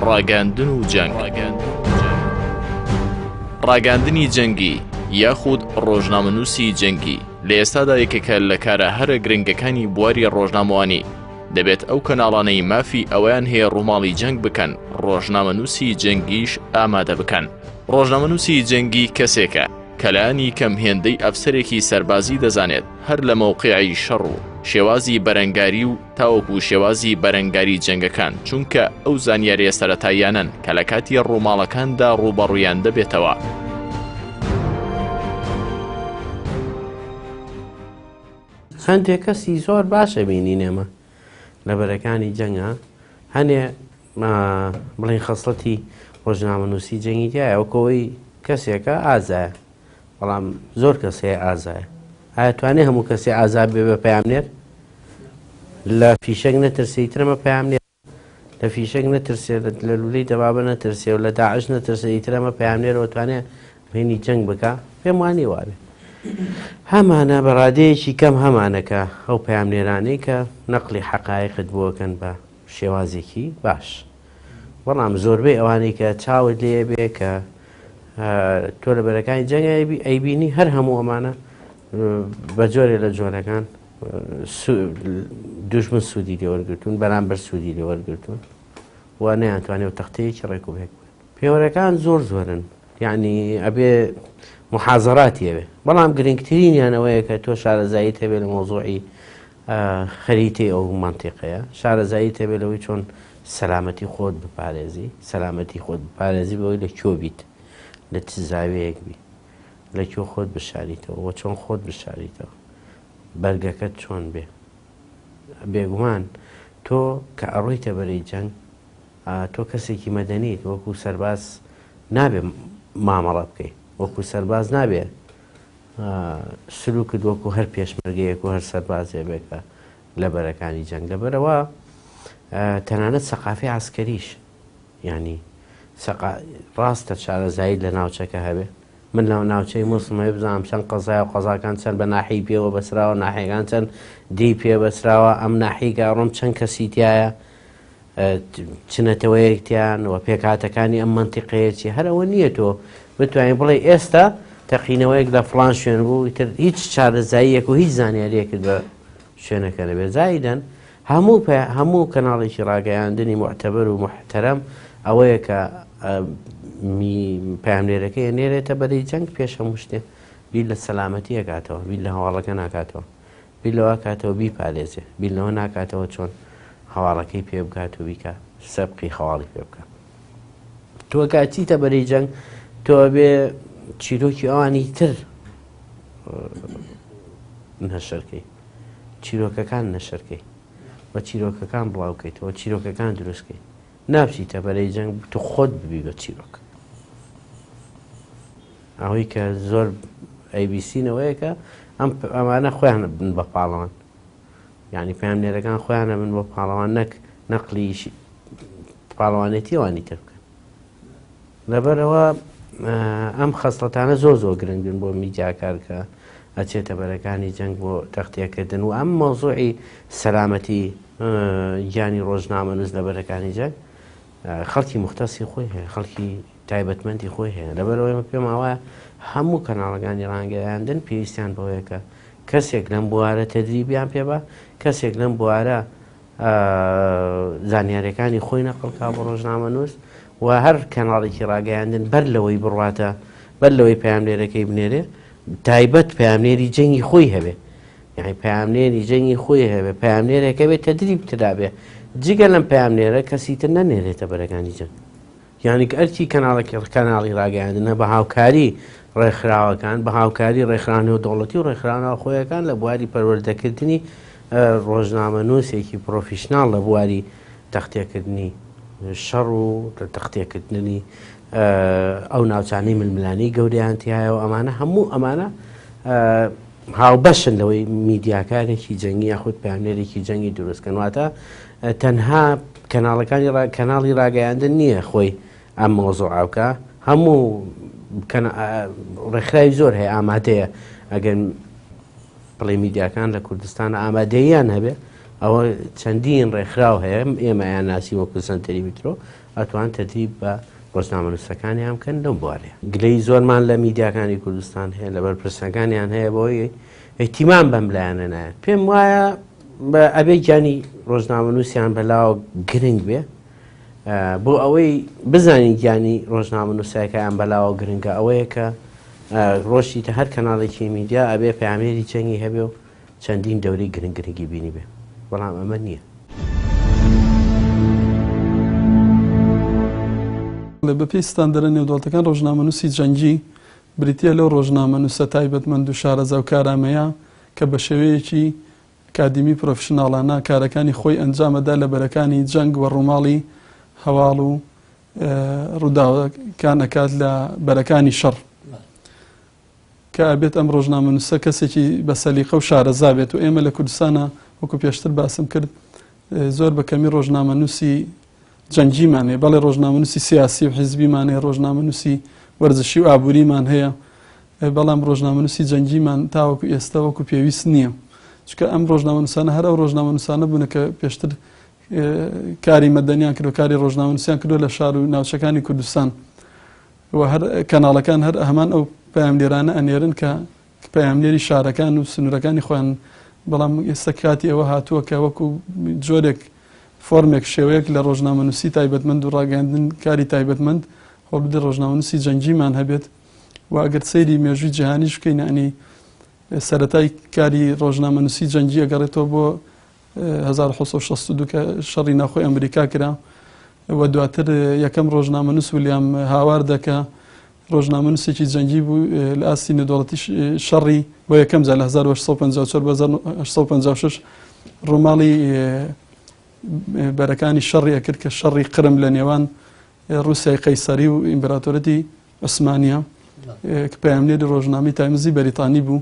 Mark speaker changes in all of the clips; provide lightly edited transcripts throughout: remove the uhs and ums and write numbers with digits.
Speaker 1: ڕاگەاندن و جەنگ. ڕاگەاندنی جەنگی یاخود ڕۆژنامەنووسی جەنگی لە ئێستادا یەکێکە لە کارە هەرە گرنگەکانی بواری ڕۆژنامەوانی. دەبێت ئەو کەناڵانەی مافی ئەوەیان هەیە ڕووماڵی جەنگ بکەن، ڕۆژنامەنووسی جەنگیش ئامادە بکەن. ڕۆژنامەنووسی جەنگی کەسێکە کە لانی کەم هێندەی ئەفسەرێکی سەربازی دەزانێت هەر لە مەوقیعی شەڕ و شێوازی بەرەنگاری و تاوەکو شێوازی بەرەنگاری جەنگەکان، چونکە ئەو زانیارییە سەرەتاییانەن کە لە کاتی ڕووماڵەکاندا ڕووبەڕوویان دەبێتەوە.
Speaker 2: هەندێک کەسی زۆر باش ئەبینین ئێمە لە بەرەکانی جەنگا هەنێ بڵین خەسڵەتی ڕۆژنامەنووسی جەنگی تایە وەکەوەی کەسێکە ئازایە بەڵام زۆر کەس هەیە ئازایە ئایا توانێ هەموو کەسێ ئازا بێ بە پەیامنێر لە فیشەک نەترسێ ئیترەمە پەیامنێر لە فیشەک نەترسێ لە لولەی دەبابە نەترسێ و لە داعش نەترسێ ئیتر ئەمە پەیامنێرەوە توانێ هێنی جەنگ بکا پێم وانیە وابێ هەمانە بە ڕادەیەکی کەم هەمانە کە ئەو پەیامنێرانەی کە نەقلی حەقایقت بۆکەن بە شێوازێکی باش بەڵام زۆربەی ئەوانەی کە چاوت لێ بێ کە تۆ لە بەرەکانی جەنگ ئەیبینی هەر هەموو ئەمانە بە جۆرێ لە جۆرەکان دوژمن سوودی لێوەرگتون بەرامبەر سوودی لێوەرگتون و نەیانتوانێت و تەختەیەکی ڕێک و بێک بن پێوەرەکان زۆر زۆرن یعنی ئەبێ محازەراتی ئەوێ بەڵام گرنگترینیان ئەوەیە کە تۆ شارەزاییت هەبێ لە مۆزوعی خەریتەی ئەو مەنتیقەیە، شارەزاییت هەبێ لەوەی چۆن سەلامەتی خۆت بپارێزی، سەلامەتی خۆت بپارێزی بەوەی لە کوێ بیت، لە چ زاویەیەک بی، لە کوێ خۆت بشاریتەوە و چۆن خۆت بشاریتەوە، بەرگەکەت چۆن بێ. بێگومان تۆ کە ئەڕۆیتە بەرەی جەنگ، تۆ کەسێکی مەدەنیت، وەکو سەرباز نابێ مامەڵە بکەی، وەکو سەرباز نابێ سلوکت وەکو هەر پێشمەرگەیەک و هەر سەربازێ بێ کە لە بەرەکانی جەنگ لەبەرەوە تەنانەت سەقافی عسکەریش ینی ڕاستە شارەزایی لە ناوچەکە هەبێ من لە ناوچەی موسڵ هەیە بزانم چەند قەزای و قەزاکان چەند بە ناحی پێوە بەسراوە ناحیەکان چەند دی پێ بەسراوە ئەم ناحی گاڕۆم چەند کەسی تایە چ نەتەوەیەک تیان و پێکهاتەکانی ئەم مەنتیقەیە چی هەر ئەوە نییە تۆ بتوانین بڵێ ئێستا تەقینەوەیەک لە فڵان شوێن بوو ئیتر هیچ چارەزاییەک و هیچ زانیاریەکت بە شوێنەکە نەبێت زایدەن هەموو هەموو کەناڵێکی ڕاگەیاندنی معتەبەر و محتەرەم ئەوەیە کە پەیامنێرەکەی نێرێتە بەری جەنگ پێش هەموو شتێ بیر لە سەلامەتی ئەکاتەوە بیر لە هەواڵەکە ناکاتەوە بیر لەوە کاتەوە بیپارێزێ، بیر لەوە ناکاتەوە چۆن هەواڵەکەی پێ بگات و بیکا سەبقی هەواڵی پێ بکا. تۆ کە ئەچیتە بەرەی جەنگ تۆ ئەبێ چیرۆکی ئەوانی تر نەشرکەی، چیرۆکەکان نەشرکەی و چیرۆکەکان بڵاوکەیتەوە، چیرۆکەکان دروستکەی. ناچیتە بەرەی جەنگ تۆ خۆت ببی بە چیرۆک. ئەوەی کە زۆر ئەیبیسین ئەوەیە کە ئەم ئەمانە خۆیان بن بە پاڵەوان یعنی پەیامنێرەکان خۆیانە بن بۆ پاڵەوان نەک نەقلی پاڵەوانێتی ئەوانی تر بکەن لەبەرەوە ئەم خەسڵەتانە زۆر زۆر گرنگن بۆ میدیاکار کە ئەچێتە بەرەکانی جەنگ بۆ تەختیەکردن و ئەم مەوزوعی سەلامەتی گیانی ڕۆژنامەنووس لە بەرەکانی جەنگ خەڵکی مختصی خۆی هەیە خەڵکی تایبەتمەندی خۆی هەیە، لەبەرئەوەی من پێم وایە هەموو کەناڵەکانی ڕانگەیاندن پێویستیان بەوەیە کە کەسێک لەم بوارە تەدریبیان پێ بە، کەسێک لەم بوارە زانیاریەکانی خۆی نەقڵ کا بۆ ڕۆژنامەنووس و هەر کەناڵێکی ڕاگەیاندن بەر لەوەی بڕواتە بەر لەوەی پەیامنێرەکەی بنێرێ تایبەت پەیامنێری جەنگی خۆی هەبێ یعنی پەیامنێری جەنگی خۆی هەبێ پەیامنێرێکە بێ تەدریب کرابێ جگە لەم پەیامنێرە کەسی تر نەنێرێتە بەرەکانی جەنگ. یانی ئەرکی کەناڵێکی کەناڵی ڕاگەیاندنە بە هاوکاری ڕێکخراوەکان، بە هاوکاری ڕێکخراوە نێودەوڵەتی و ڕێکخراوە ناوخۆیەکان لە بواری پەروەردەکردنی ڕۆژنامەنووسێکی پرۆفیشناڵ لە بواری تەختێکردنی شەڕ و تەختێکردنی ئەو ناوچانەی ململانێی گەورەیان تیایە و ئەمانە هەموو ئەمانە هاوبەشن لەوەی میدیاکارێکی جەنگی یاخود پەیامنێرێکی جەنگی دروستکەن واتە تەنها کەناڵەکانی کەناڵی ڕاگەیاندن نییە خۆی ئەم مەوزوعە بکا هەموو ڕێکخراوی زۆر هەیە ئامادەیە ئەگەر بڵێ میدیاکان لە کوردستان ئامادەیان هەبێ ئەوە چەندین ڕێکخراو هەیە ئێمە ئەیان ناسین وەکو سەنتەری میترۆ ئەتوان تەدریب بە ڕۆژنامەنووسەکانیان بکەن لەو بوارەیە. گلەیی زۆرمان لە میدیاکانی کوردستان هەیە، لە بەرپرسەکانیان هەیە بەوەی ئیهتیمام بەم لایەنە نایەن. پێم وایە ئەبێ گیانی ڕۆژنامەنووسیان بەلاوە گرنگ بێ بۆ ئەوەی بزانین گیانی ڕۆژنامەنووسەکەیان بەلاوە گرنگە ئەوەیە کە ڕۆشتیتە هەر کەناڵێکی میدیا ئەبێ پەیامنێری جەنگی هەبێ و چەندین دەورەی گرنگ گرنگی بینیبێ بەڵام ئەمە نییە.
Speaker 3: بەپێی ستاندەرە نێودەوڵەتەکان ڕۆژنامەنووسی جەنگی بریتییە لەو ڕۆژنامەنووسە تایبەتمەند و شارەزا و کارامەیە کە بە شێوەیەکی ئەکادیمی پرۆفیشناڵانە کارەکانی خۆی ئەنجامەدا لە بەرەکانی جەنگ و ڕووماڵی هەواڵ و ڕووداوەکان ئەکات لە بەرەکانی شەڕ. کە ئەبێت ئەم ڕۆژنامەنووسە کەسێکی بە سەلیقە و شارەزا بێت و ئێمە لە کوردستانا وەکو پێشتر باسم کرد زۆر بە کەمی ڕۆژنامەنووسی جەنگیمان هەیە بەڵێ ڕۆژنامەنووسی سیاسی و حیزبیمان هەیە ڕۆژنامەنووسی وەرزشی و ئابووریمان هەیە بەڵام ڕۆژنامەنووسی جەنگیمان تاوەکو ئێستا وەکو پێویست نییە چونکە ئەم ڕۆژنامەنووسانە هەر ئەو ڕۆژنامەنووسانە بوونە کە پێشتر کاری مەدەنیان کردو کاری ڕۆژنامەنووسیان کردو لە شار و ناوچەکانی کوردستان و هەر کەناڵەکان هەر هەمان ئەو پەیامنێرانە ئەنێرن کە پەیامنێری شارەکان و سنوورەکانی خۆیان بەڵام ئێستا کاتی ئەوە هاتووە کە وەکو جۆرێک فۆرمێک شێوەیەک لە ڕۆژنامەنووسی تایبەتمەند و ڕاگەیاندن کاری تایبەتمەند هەوڵبدەین ڕۆژنامەنووسی جەنگیمان هەبێت و ئەگەر سەیری مێژووی جیهانیش بکەین یانی سەرەتای کاری ڕۆژنامەنووسی جەنگی ئەگەڕێتەوە بۆ 1962 کە شەڕی ناوخۆی ئەمریکا کرا و دواتر یەکەم ڕۆژنامەنووس ولیام هاواردە کە ڕۆژنامەنووسێکی جەنگی بوو لە ئاستی نێودەوڵەتی شەڕی بۆ یەکەم جار لە 1854 بۆ 1856 ڕووماڵی بەرەکانی شەڕی ئەکرد کە شەڕی قرم لە نێوان ڕووسیای قەیسەری و ئیمپراتۆرەتی عوسمانییە کە پەیامنێری ڕۆژنامەی تایمزی بەریتانی بوو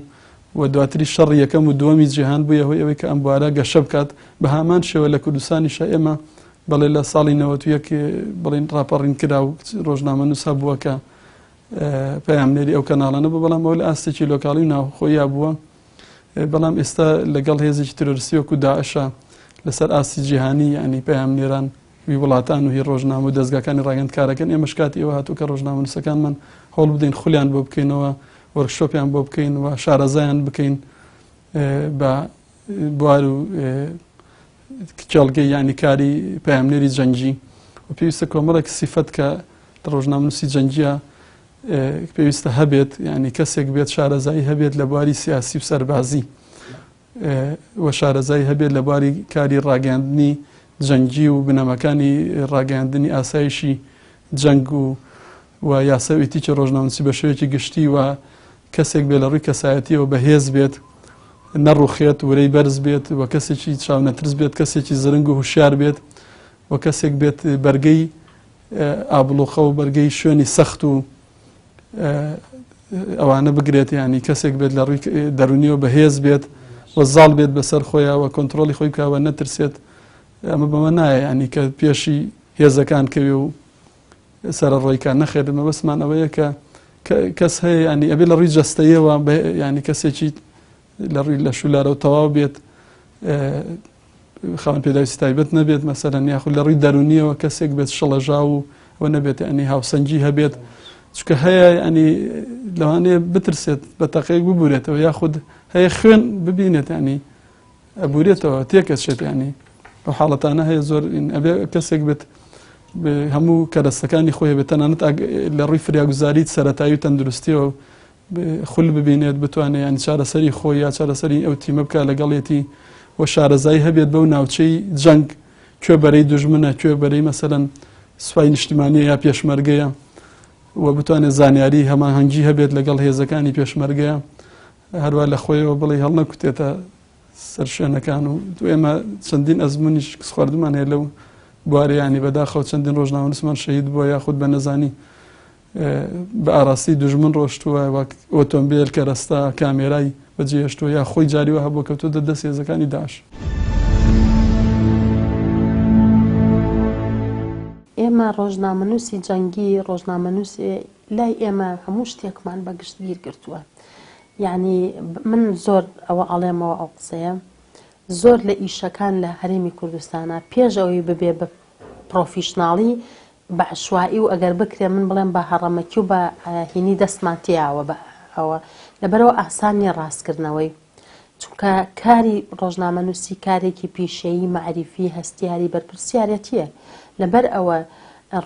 Speaker 3: و دواتریش شەڕی یەکەم و دووەمی جیهان بوویە هۆی ئەوەی کە ئەم بوارە گەشە بکات بە هامان شێوە لە کوردستانیشا ئێمە بەڵێ لە ساڵی 91 بڵین ڕاپەڕین کرا و ڕۆژنامەنووس هەبووە کە پەیامنێری ئەو کەناڵانە بوو بەڵام ئەوە لە ئاستێکی لۆکاڵی و ناوخۆییا بووە بەڵام ئێستا لەگەڵ هێزێکی ترۆریستی وەکو داعشە لەسەر ئاستی جیهانی یعنی پەیامنێران هی وڵاتان و هی ڕۆژنامە و دەزگاکانی ڕاگەیاند کارەکەن، ئێمەش کاتی ئەوە هاتووە کە ڕۆژنامەنووسەکانمان هەوڵ بدەین خولیان بۆ بکەینەوە، وۆرکشۆپیان بۆ بکەین و شارەزایان بکەین بە بوار و کێڵگەی یانی کاری پەیامنێری جەنگی و پێویستە کۆمەڵێک سیفەت کە لە ڕۆژنامەنووسی جەنگیە پێویستە هەبێت یعنی کەسێک بێت شارەزایی هەبێت لە بواری سیاسی و سەربازی و شارەزایی هەبێت لە بواری کاری ڕاگەیاندنی جەنگی و بنەماکانی ڕاگەیاندنی ئاسایشی جەنگ و و یاسا و ئیتیکی ڕۆژنامەنووسی بە شێوەیەکی گشتی و کەسێک بێت لە ڕووی کەسایەتیەوە بەهێز بێت نەڕوخێت ورەی بەرز بێت و کەسێکی چاونەترس بێت کەسێکی زرنگ و هوشیار بێت و کەسێک بێت بەرگەی ئابڵوخە و بەرگەی شوێنی سەخت و ئەوانە بگرێت ینی کەسێک بێت لە ڕووی دەرونیەوە بەهێز بێت و زاڵ بێت بەسەر خۆیەوە کۆنتترۆلی خۆی بکەوە نەترسێت ئەمە بەمە نایە ینی کە پێشی هێزەکان کەوێ و سەرڕۆیکە نەخێر مەبەستمان ئەوەیە کە کەس هەیە ینی ئەبێ لە ڕووی جەستەیەوە ینی کەسێکی لە ڕووی لە شولارە و تەواو بێت خاوەن پێداویستی تایبەت نەبێت مەسەلەن یاخود لە ڕووی دەرونیەوە کەسێک بێت شڵەژاو و ئەوە نەبێت ینی هاوسەنگی هەبێت چونکە هەیە ینی لەوانەیە بترسێت بە تەقەیەک ببورێتەوە یاخود هەیە خوێن ببینێت ینی ئەبورێتەوە تێکەچێت ینی ئەو حاڵەتانە هەیە زۆر ئەبێ کەسێک بێت هەموو کەرەستەکانی خۆی بێت تەنانەت لە ڕووی فریاگوزاری سەتایی و تەندروستیەوە خول ببینێت بتوانێت یانی چارەسەری خۆی یا چارەسەری ئەو تیمە بکات لەگەڵیەتی و شارەزایی هەبێت بەو ناوچەی جەنگ کوێ بەرەی دوژمنە کوێ بەرەی مەسەلەن سوپای نیشتیمانیە یا پێشمەرگەیە و بتوانێت زانیاری هەماهەنگی هەبێت لەگەڵ هێزەکانی پێشمەرگەیە هەروە لە خۆیەوە بڵێ هەڵنەکوتێتە سەر شوێنەکان و ئێمە چەندین ئەزمموونی شکستخواردومان هەیە لەو بوارەیانی بەداخەوە چەندین ڕۆژنامەنووسمان شەهید بووە یاخود بە نەزانی بە ئاراستەی دوژمن ڕۆشتووە، وەک ئۆتۆمبێل، کەرەستە، کامێرای بەجێهێشتووە یا خۆی جاری وا هەبووە کەوتووەتە دەست هێزەکانی داعش.
Speaker 4: ئێمە ڕۆژنامەنووسی جەنگی، ڕۆژنامەنووس لای ئێمە هەموو شتێکمان بە گشتگیر گرتووە. یانی من زۆر ئەوە ئەڵێمەوە ئەو قسەیە. زۆر لە ئیشەکان لە هەرێمی کوردستانا پێش ئەوەی ببێ بە پڕۆفیشناڵی بە عەشوائی و ئەگەر بکرێ من بڵێم بە هەڕەمەکی و بە هینی دەستمان تێیاوە بە ئەوە لەبەرئەوە ئاسان نییە ڕاستکردنەوەی چونکە کاری ڕۆژنامەنووسی کارێکی پیشەیی مەعریفی هەستیاری بەرپرسیارەتییە لەبەر ئەوە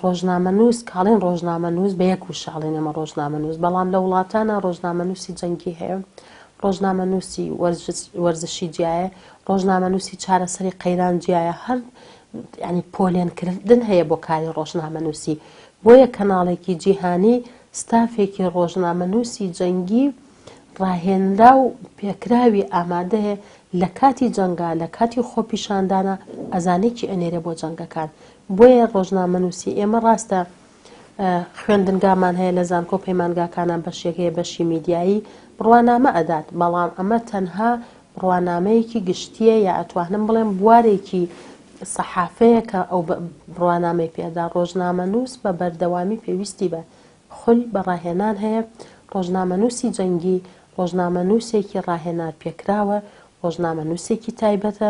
Speaker 4: ڕۆژنامەنووس کاڵێن ڕۆژنامەنووس بە یەک وشە ئەڵێن ئێمە ڕۆژنامەنووس بەڵام لە وڵاتانە ڕۆژنامەنووسی جەنگی هەیە ڕۆژنامەنووسی وەرزشی جیایە ڕۆژنامەنووسی چارەسەری قەیران جیایە هەر یانی پۆلێن کردن هەیە بۆ کاری ڕۆژنامەنووسی بۆیە کەناڵێکی جیهانی ستافێکی ڕۆژنامەنووسی جەنگی ڕاهێنراو پێکراوی ئامادەیە لە کاتی جەنگا لە کاتی خۆپیشاندانە ئەزانێکی ئەنێرێ بۆ جەنگەکان بۆیە ڕۆژنامەنووسی ئێمە ڕاستە خوێندنگامان هەیە لە زانکۆ پەیمانگاکانان بەشێک هەیە بەشی میدیایی بڕوانامە ئەدات بەڵام ئەمە تەنها بڕوانامەیەکی گشتییە یا ئەتوانم بڵێم بوارێکی سەحافەیە کە ئەو بڕوانامەی پێدا ڕۆژنامەنووس بە بەردەوامی پێویستی بە خول بە ڕاهێنان هەیە ڕۆژنامەنووسی جەنگی ڕۆژنامەنووسێکی ڕاهێنارپێکراوە ڕۆژنامەنووسێکی تایبەتە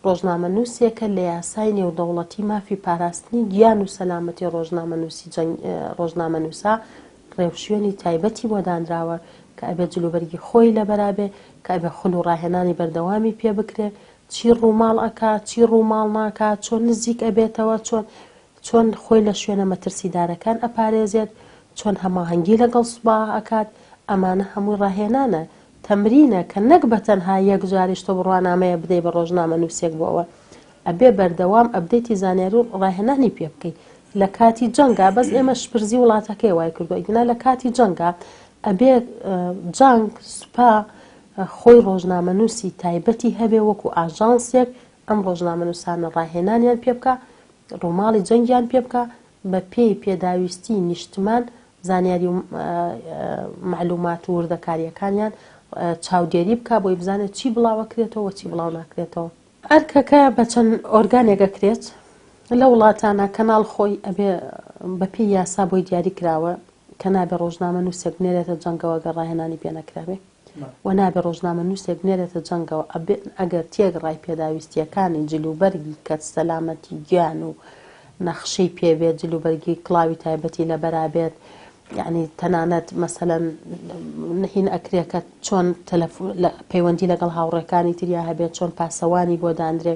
Speaker 4: ڕۆژنامەنووسێکە لە یاسای نێودەوڵەتی مافی پاراستنی گیان و سەلامەتی ڕۆژنامەنووسی جەنگ ڕۆژنامەنووسا ڕێوشوێنی تایبەتی بۆ دانراوە کە ئەبێ جلوبەرگی خۆی لەبەرا بێ، کە ئەبێ خول و ڕاهێنانی بەردەوامی پێ بکرێ، چی ڕووماڵ ئەکا، چی ڕووماڵ ناکا، چۆن نزیک ئەبێتەوە، چۆن چۆن خۆی لە شوێنە مەترسیدارەکان ئەپارێزێت، چۆن هەماهەنگی لەگەڵ سوپا ئەکات، ئەمانە هەمووی ڕاهێنانە، تەمرینە کە نەک بە تەنها یەک جاریش تۆ بڕوانامەیە بدەی بە ڕۆژنامەنووسێک بۆ ئەوە ئەبێ بەردەوام ئەبدەیتی زانیاری و ڕاهێنانی پێ بکەی لە کاتی جەنگا بەس ئێمە شپرزی وڵاتەکەی وای کردووە ئیدنا لە کاتی جەنگا ئەبێ جەنگ سوپا خۆی ڕۆژنامەنووسی تایبەتی هەبێ وەکو ئاژانسێک ئەم ڕۆژنامەنووسانە ڕاهێنانیان پێ بکا ڕووماڵی جەنگیان پێ بکا بە پێی پێداویستی نیشتمان زانیاری و مەعلومات و وردەکارییەکانیان چاودێری بکا بۆی بزانێت چی بڵاوەکرێتەوە و چی بڵاو ناکرێتەوە. ئەرکەکە بە چەند ئۆرگانێک ئەکرێت لە وڵاتانا، کەناڵ خۆی ئەبێ بە پێی یاسا بۆی دیاری کراوە کە نابێ ڕۆژنامەنووسێک بنێرێتە جەنگەوە گەر ڕاهێنانی پێ نەکرابێ و نابێ ڕۆژنامەنووسێک بنێرێتە جەنگەوە ئەبێ ئەگەر تێکڕای پێداویستییەکانی جلوبەرگی کە سەلامەتی گیان و نەخشەی پێ بێت جلوبەرگی کڵاوی تایبەتی لەبەرا بێت یەعنی تەنانەت مەسەلەن هین ئەکرێ کە چۆن پەیوەندی لەگەڵ هاوڕێکانی تریا هەبێت چۆن پاسەوانی بۆ دانرێ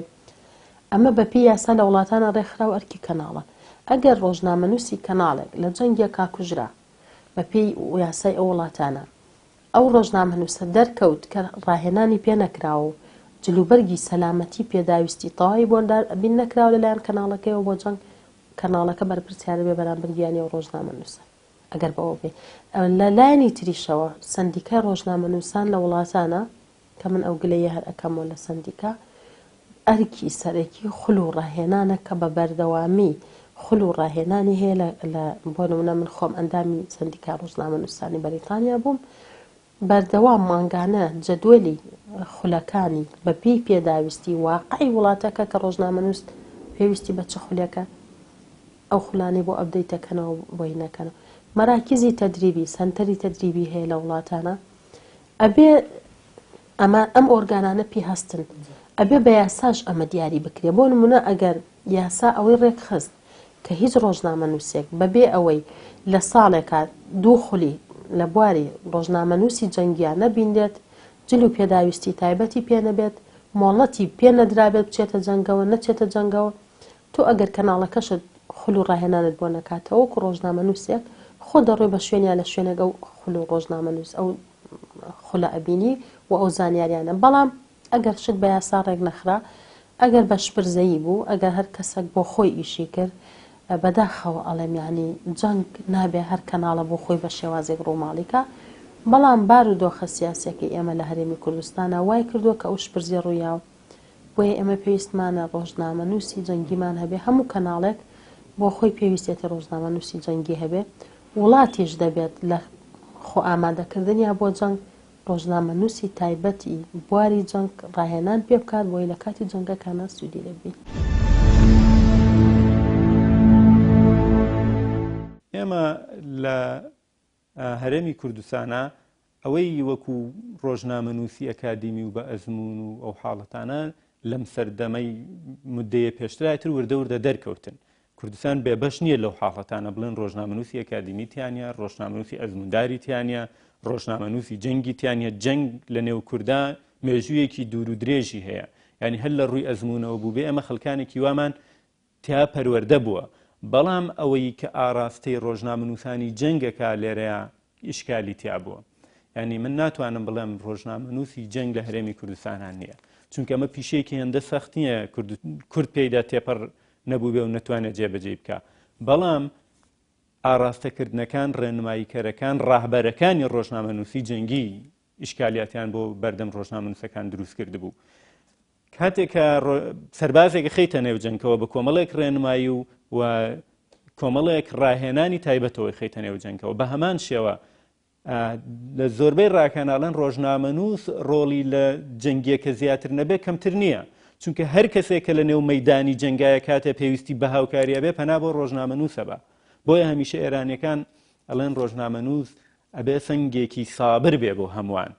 Speaker 4: ئەمە بەپێی یاسا لە وڵاتانە ڕێکخراو ئەرکی کەناڵە ئەگەر ڕۆژنامەنووسی کەناڵێک لە جەنگێکا کوژرا بەپێی یاسای ئەو وڵاتانە ئەو ڕۆژنامەنووسە دەرکەوت کە ڕاهێنانی پێ نەکراوە و جلوبەرگی سەلامەتی پێداویستی تەواوی بۆ دابین نەکراوە لەلایەن کەناڵەکەیەوە بۆ جەنگ، کەناڵەکە بەرپرسیارە بێ بەرامبەر گیانی ئەو ڕۆژنامەنووسە ئەگەر بەوە بێ. لە لایەنی تریشەوە سەندیکای ڕۆژنامەنووسان لە وڵاتانە کە من ئەو گلەییە هەر ئەکەمەوە لە سەندیکا، ئەرکی سەرەکی خول و ڕاهێنانە کە بە بەردەوامی خول و ڕاهێنانی هەیە لە لە بۆ نمونە من خۆم ئەندامی سەندیکای ڕۆژنامەنووسانی بەریتانیا بووم بەردەوام مانگانە جەدوەلی خولەکانی بە پێی پێداویستی واقعی وڵاتەکە کە ڕۆژنامەنووس پێویستی بە چ خولێکە ئەو خولانەی بۆ ئەپدەیت دەکەنەوە بۆی نەکەنەوە مەراکیزی تەدریبی سەنتەری تەدریبی هەیە لە وڵاتانە ئەبێ ئەمە ئەم ئۆرگانانە پێی هەستن ئەبێ بە یاساش ئەمە دیاری بکرێ بۆ نمونە ئەگەر یاسا ئەوەی ڕێکخست کە هیچ ڕۆژنامەنووسێک بەبێ ئەوەی لە ساڵێکا دوو خولی لە بواری ڕۆژنامەنووسی جەنگیا نەبینرێت جل و پێداویستی تایبەتی پێ نەبێت مۆڵەتی پێ نەدرابێت بچێتە جەنگەوە نەچێتە جەنگەوە تۆ ئەگەر کەناڵەکەشت خول و ڕاهێنانت بۆ نەکاتەوە وەکو ڕۆژنامەنووسێک خۆ دەڕۆی بە شوێنیا لە شوێنێک ئەو خول و ڕۆژنامەنووس ئەو خولە ئەبینی و ئەو زانیاریانە بەڵام ئەگەر شت بە یاسا ڕێک نەخرا ئەگەر بە شپرزەیی بوو ئەگەر هەر کەسەک بۆ خۆی ئیشی کرد بەداخەوە ئەڵێم یانی جەنگ نابێ هەر کەناڵە بۆ خۆی بە شێوازێک ڕووماڵی کا بەڵام بار و دۆخە سیاسیەکەی ئێمە لە هەرێمی کوردستانا وای کردووە کە ئەو شپرزیە ڕوویاوە بۆیە ئێمە پێویستمانە ڕۆژنامەنووسی جەنگیمان هەبێ، هەموو کەناڵێک بۆ خۆی پێویستیەتی ڕۆژنامەنووسی جەنگی هەبێ، وڵاتیش دەبێت لە خۆ ئامادەکردنیا بۆ جەنگ ڕۆژنامەنووسی تایبەتی بواری جەنگ ڕاهێنان پێ بکات بۆی لە کاتی جەنگەکانا سوودی لێ ببینێ.
Speaker 5: ئێمە لە هەرێمی کوردستانا ئەوەی وەکو ڕۆژنامەنووسی ئەکادیمی و بە ئەزموون و ئەو حاڵەتانە لەم سەردەمەی مدەیە پێشترای تر وردە وردە دەرکەوتن. کوردستان بێبەش نییە لەو حاڵەتانە بڵێن ڕۆژنامەنووسی ئەکادیمی تیا نییە، ڕۆژنامەنووسی ئەزمونداری تیا نییە، ڕۆژنامەنووسی جەنگی تیا نییە، جەنگ لە نێو کوردا مێژوویەکی دوور و درێژی هەیە، یانی هەر لە ڕووی ئەزموونەوە بووبێ ئێمە خەڵکانێکی وامان تیا پەروەردە بووە، بەڵام ئەوەی کە ئاڕاستەی ڕۆژنامەنووسانی جەنگ ئەکا لێرەیا ئیشکالی تیا بووە. یانی من ناتوانم بڵێم ڕۆژنامەنووسی جەنگ لە هەرێمی کوردستانا نییە، چونکە ئەمە پیشەیەکی هێندە سەخت نییە کورد پێیدا تێپەڕ نەبووبێ و نەتوانێت جێبەجێی بکا، بەڵام ئاڕاستەکردنەکان، ڕێنماییکەرەکان، ڕاهبەرەکانی ڕۆژنامەنووسی جەنگی ئیشکالیاتیان بۆ بەردەم ڕۆژنامەنووسەکان دروست کردبوو. کاتێک کە سەربازێک خەیتە نێو جەنگەوە بە کۆمەڵێک ڕێنمایی و و کۆمەڵێک ڕاهێنانی تایبەتەوەی خەیتە نێو جەنگەوە بە هەمان شێوە لە زۆربەی ڕاکەناڵەن ڕۆژنامەنووس ڕۆڵی لە جەنگیەکە زیاتر نەبێ کەمتر نییە چونکە هەر کەسێک کە لە نێو مەدانی جەنگایە کاتێ پێویستی بە هاوکاریە بێ پەنا بۆ ڕۆژنامەنووسە بە بۆیە هەمیشە ئێرانیەکان ئەڵێن ڕۆژنامەنووس ئەبێ سەنگێکی سابر بێ بۆ هەمووان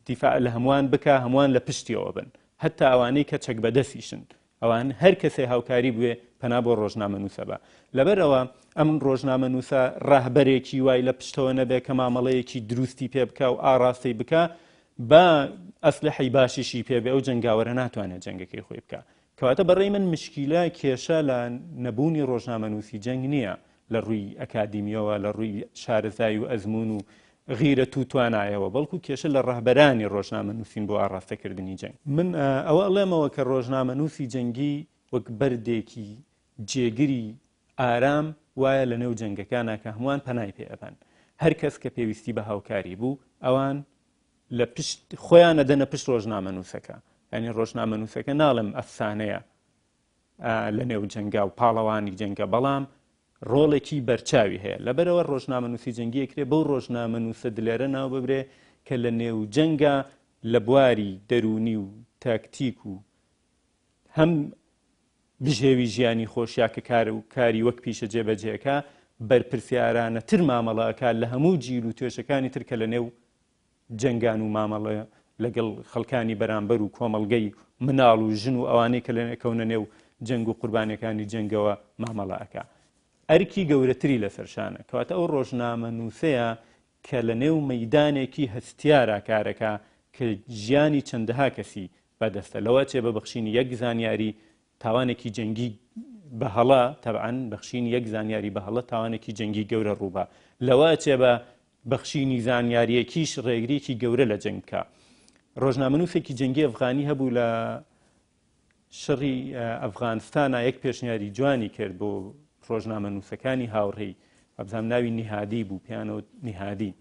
Speaker 5: دیفاع لە هەمووان بکا هەمووان لە پشتیەوە بن هەتا ئەوانەی کە چەک بەدەسیشن ئەوان هەر کەسێ هاوکاری بوێ پەنا بۆ ڕۆژنامەنووسە بە لەبەرئەوە ئەم ڕۆژنامەنووسە ڕەهبەرێکی وای لە پشتەوە نەبێ کە مامەڵەیەکی دروستی پێ بکا و ئاڕاستەی بکا با ئەسلحەی باشیشی پێ بێ ئەو جەنگاوەرە ناتوانێت جەنگەکەی خۆی بکا کەواتە بەڕێی من مشکیلە کێشە لە نەبوونی ڕۆژنامەنووسی جەنگ نییە لە ڕووی ئەکادیمیەوە لە ڕووی شارەزایی و ئەزموون و غیرەت و توانایەوە، بەڵکو کێشە لە ڕەهبەرانی ڕۆژنامەنووسین بۆ ئاڕاستەکردنی جەنگ. من ئەوە ئەڵێمەوە کە ڕۆژنامەنووسی جەنگی وەک بەردێکی جێگری ئارام وایە لە نێو جەنگەکانا کە هەمووان پەنای پێ ئەبەن. هەر کەس کە پێویستی بە هاوکاری بوو، ئەوان لە پشت خۆیان ئەدەنە پشت ڕۆژنامەنووسەکە. یانی ڕۆژنامەنووسەکە ناڵێم ئەفسانەیە لە نێو جەنگا و پاڵەوانی جەنگە، بەڵام ڕۆڵێکی بەرچاوی هەیە. لەبەرئەوە ڕۆژنامەنووسی جەنگی ئەکرێ بەو ڕۆژنامەنووسە دلێرە ناو ببرێ کە لە نێو جەنگا لە بواری دەروونی و تاکتیک و هەم بژێوی ژیانی خۆشیا کە کار و کاری وەک پیشە جێبەجێ ئەکا بەرپرسیارانەتر مامەڵە ئەکا لە هەموو جیل و توێژەکانی تر کە لە نێو جەنگان و مامەڵە لەگەڵ خەڵکانی بەرامبەر و کۆمەڵگەی مناڵ و ژن و ئەوانەی کە لەکەونە نێو جەنگ و قوربانیەکانی جەنگەوە مامەڵە ئەکا ئەرکی گەورەتری لەسەر شانە کەواتە ئەو ڕۆژنامەنووسەیە کە لە نێو مەیدانێکی هەستیارا کارەکا کە ژیانی چەندەها کەسی بەدەستە لەوە چێ بە بەخشینی یەک زانیاری تاوانێکی جەنگی بە هەڵە تەبعەن بەخشینی یەک زانیاری بە هەڵە تاوانێکی جەنگی گەورە ڕووبا لەوە ئەچێ بە بەخشینی زانیاریەکیش ڕێگریکی گەورە لە جەنگ بکا. ڕۆژنامەنووسێکی جەنگی ئەفغانی هەبوو لە شەڕی ئەفغانستانا یەک پێشنیاری جوانی کرد بۆ ڕۆژنامەنووسەکانی هاوڕێی ئەبزانام ناوی نیهادی بوو پیانەوە نیهادی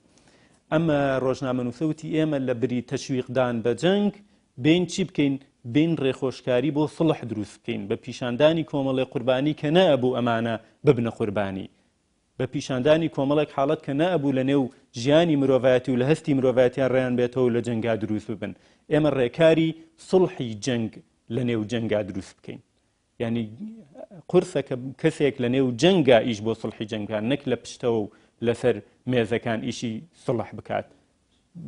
Speaker 5: ئەمە ڕۆژنامەنووسە وتی ئێمە لە بری تەشویقدان بە جەنگ بێین چی بکەین بێین ڕێخۆشکاری بۆ سڵح دروست بکەین بە پیشاندانی کۆمەڵێ قوربانی کە نەئەبوو ئەمانە ببنە قوربانی بە پیشاندانی کۆمەڵێک حاڵەت کە نەئەبوو لە نێو ژیانی مرۆڤایەتی و لە هەستی مرۆڤایەتیان ڕێیان بێتەوە و لە جەنگا دروست ببن ئێمە ڕێکاری سوڵحی جەنگ لە نێو جەنگا دروست بکەین یعنی قورسە کە کەسێک لە نێو جەنگا ئیش بۆ سڵحی جەنگ بکات نەک لە پشتەوە و لەسەر مێزەکان ئیشی سڵح بکات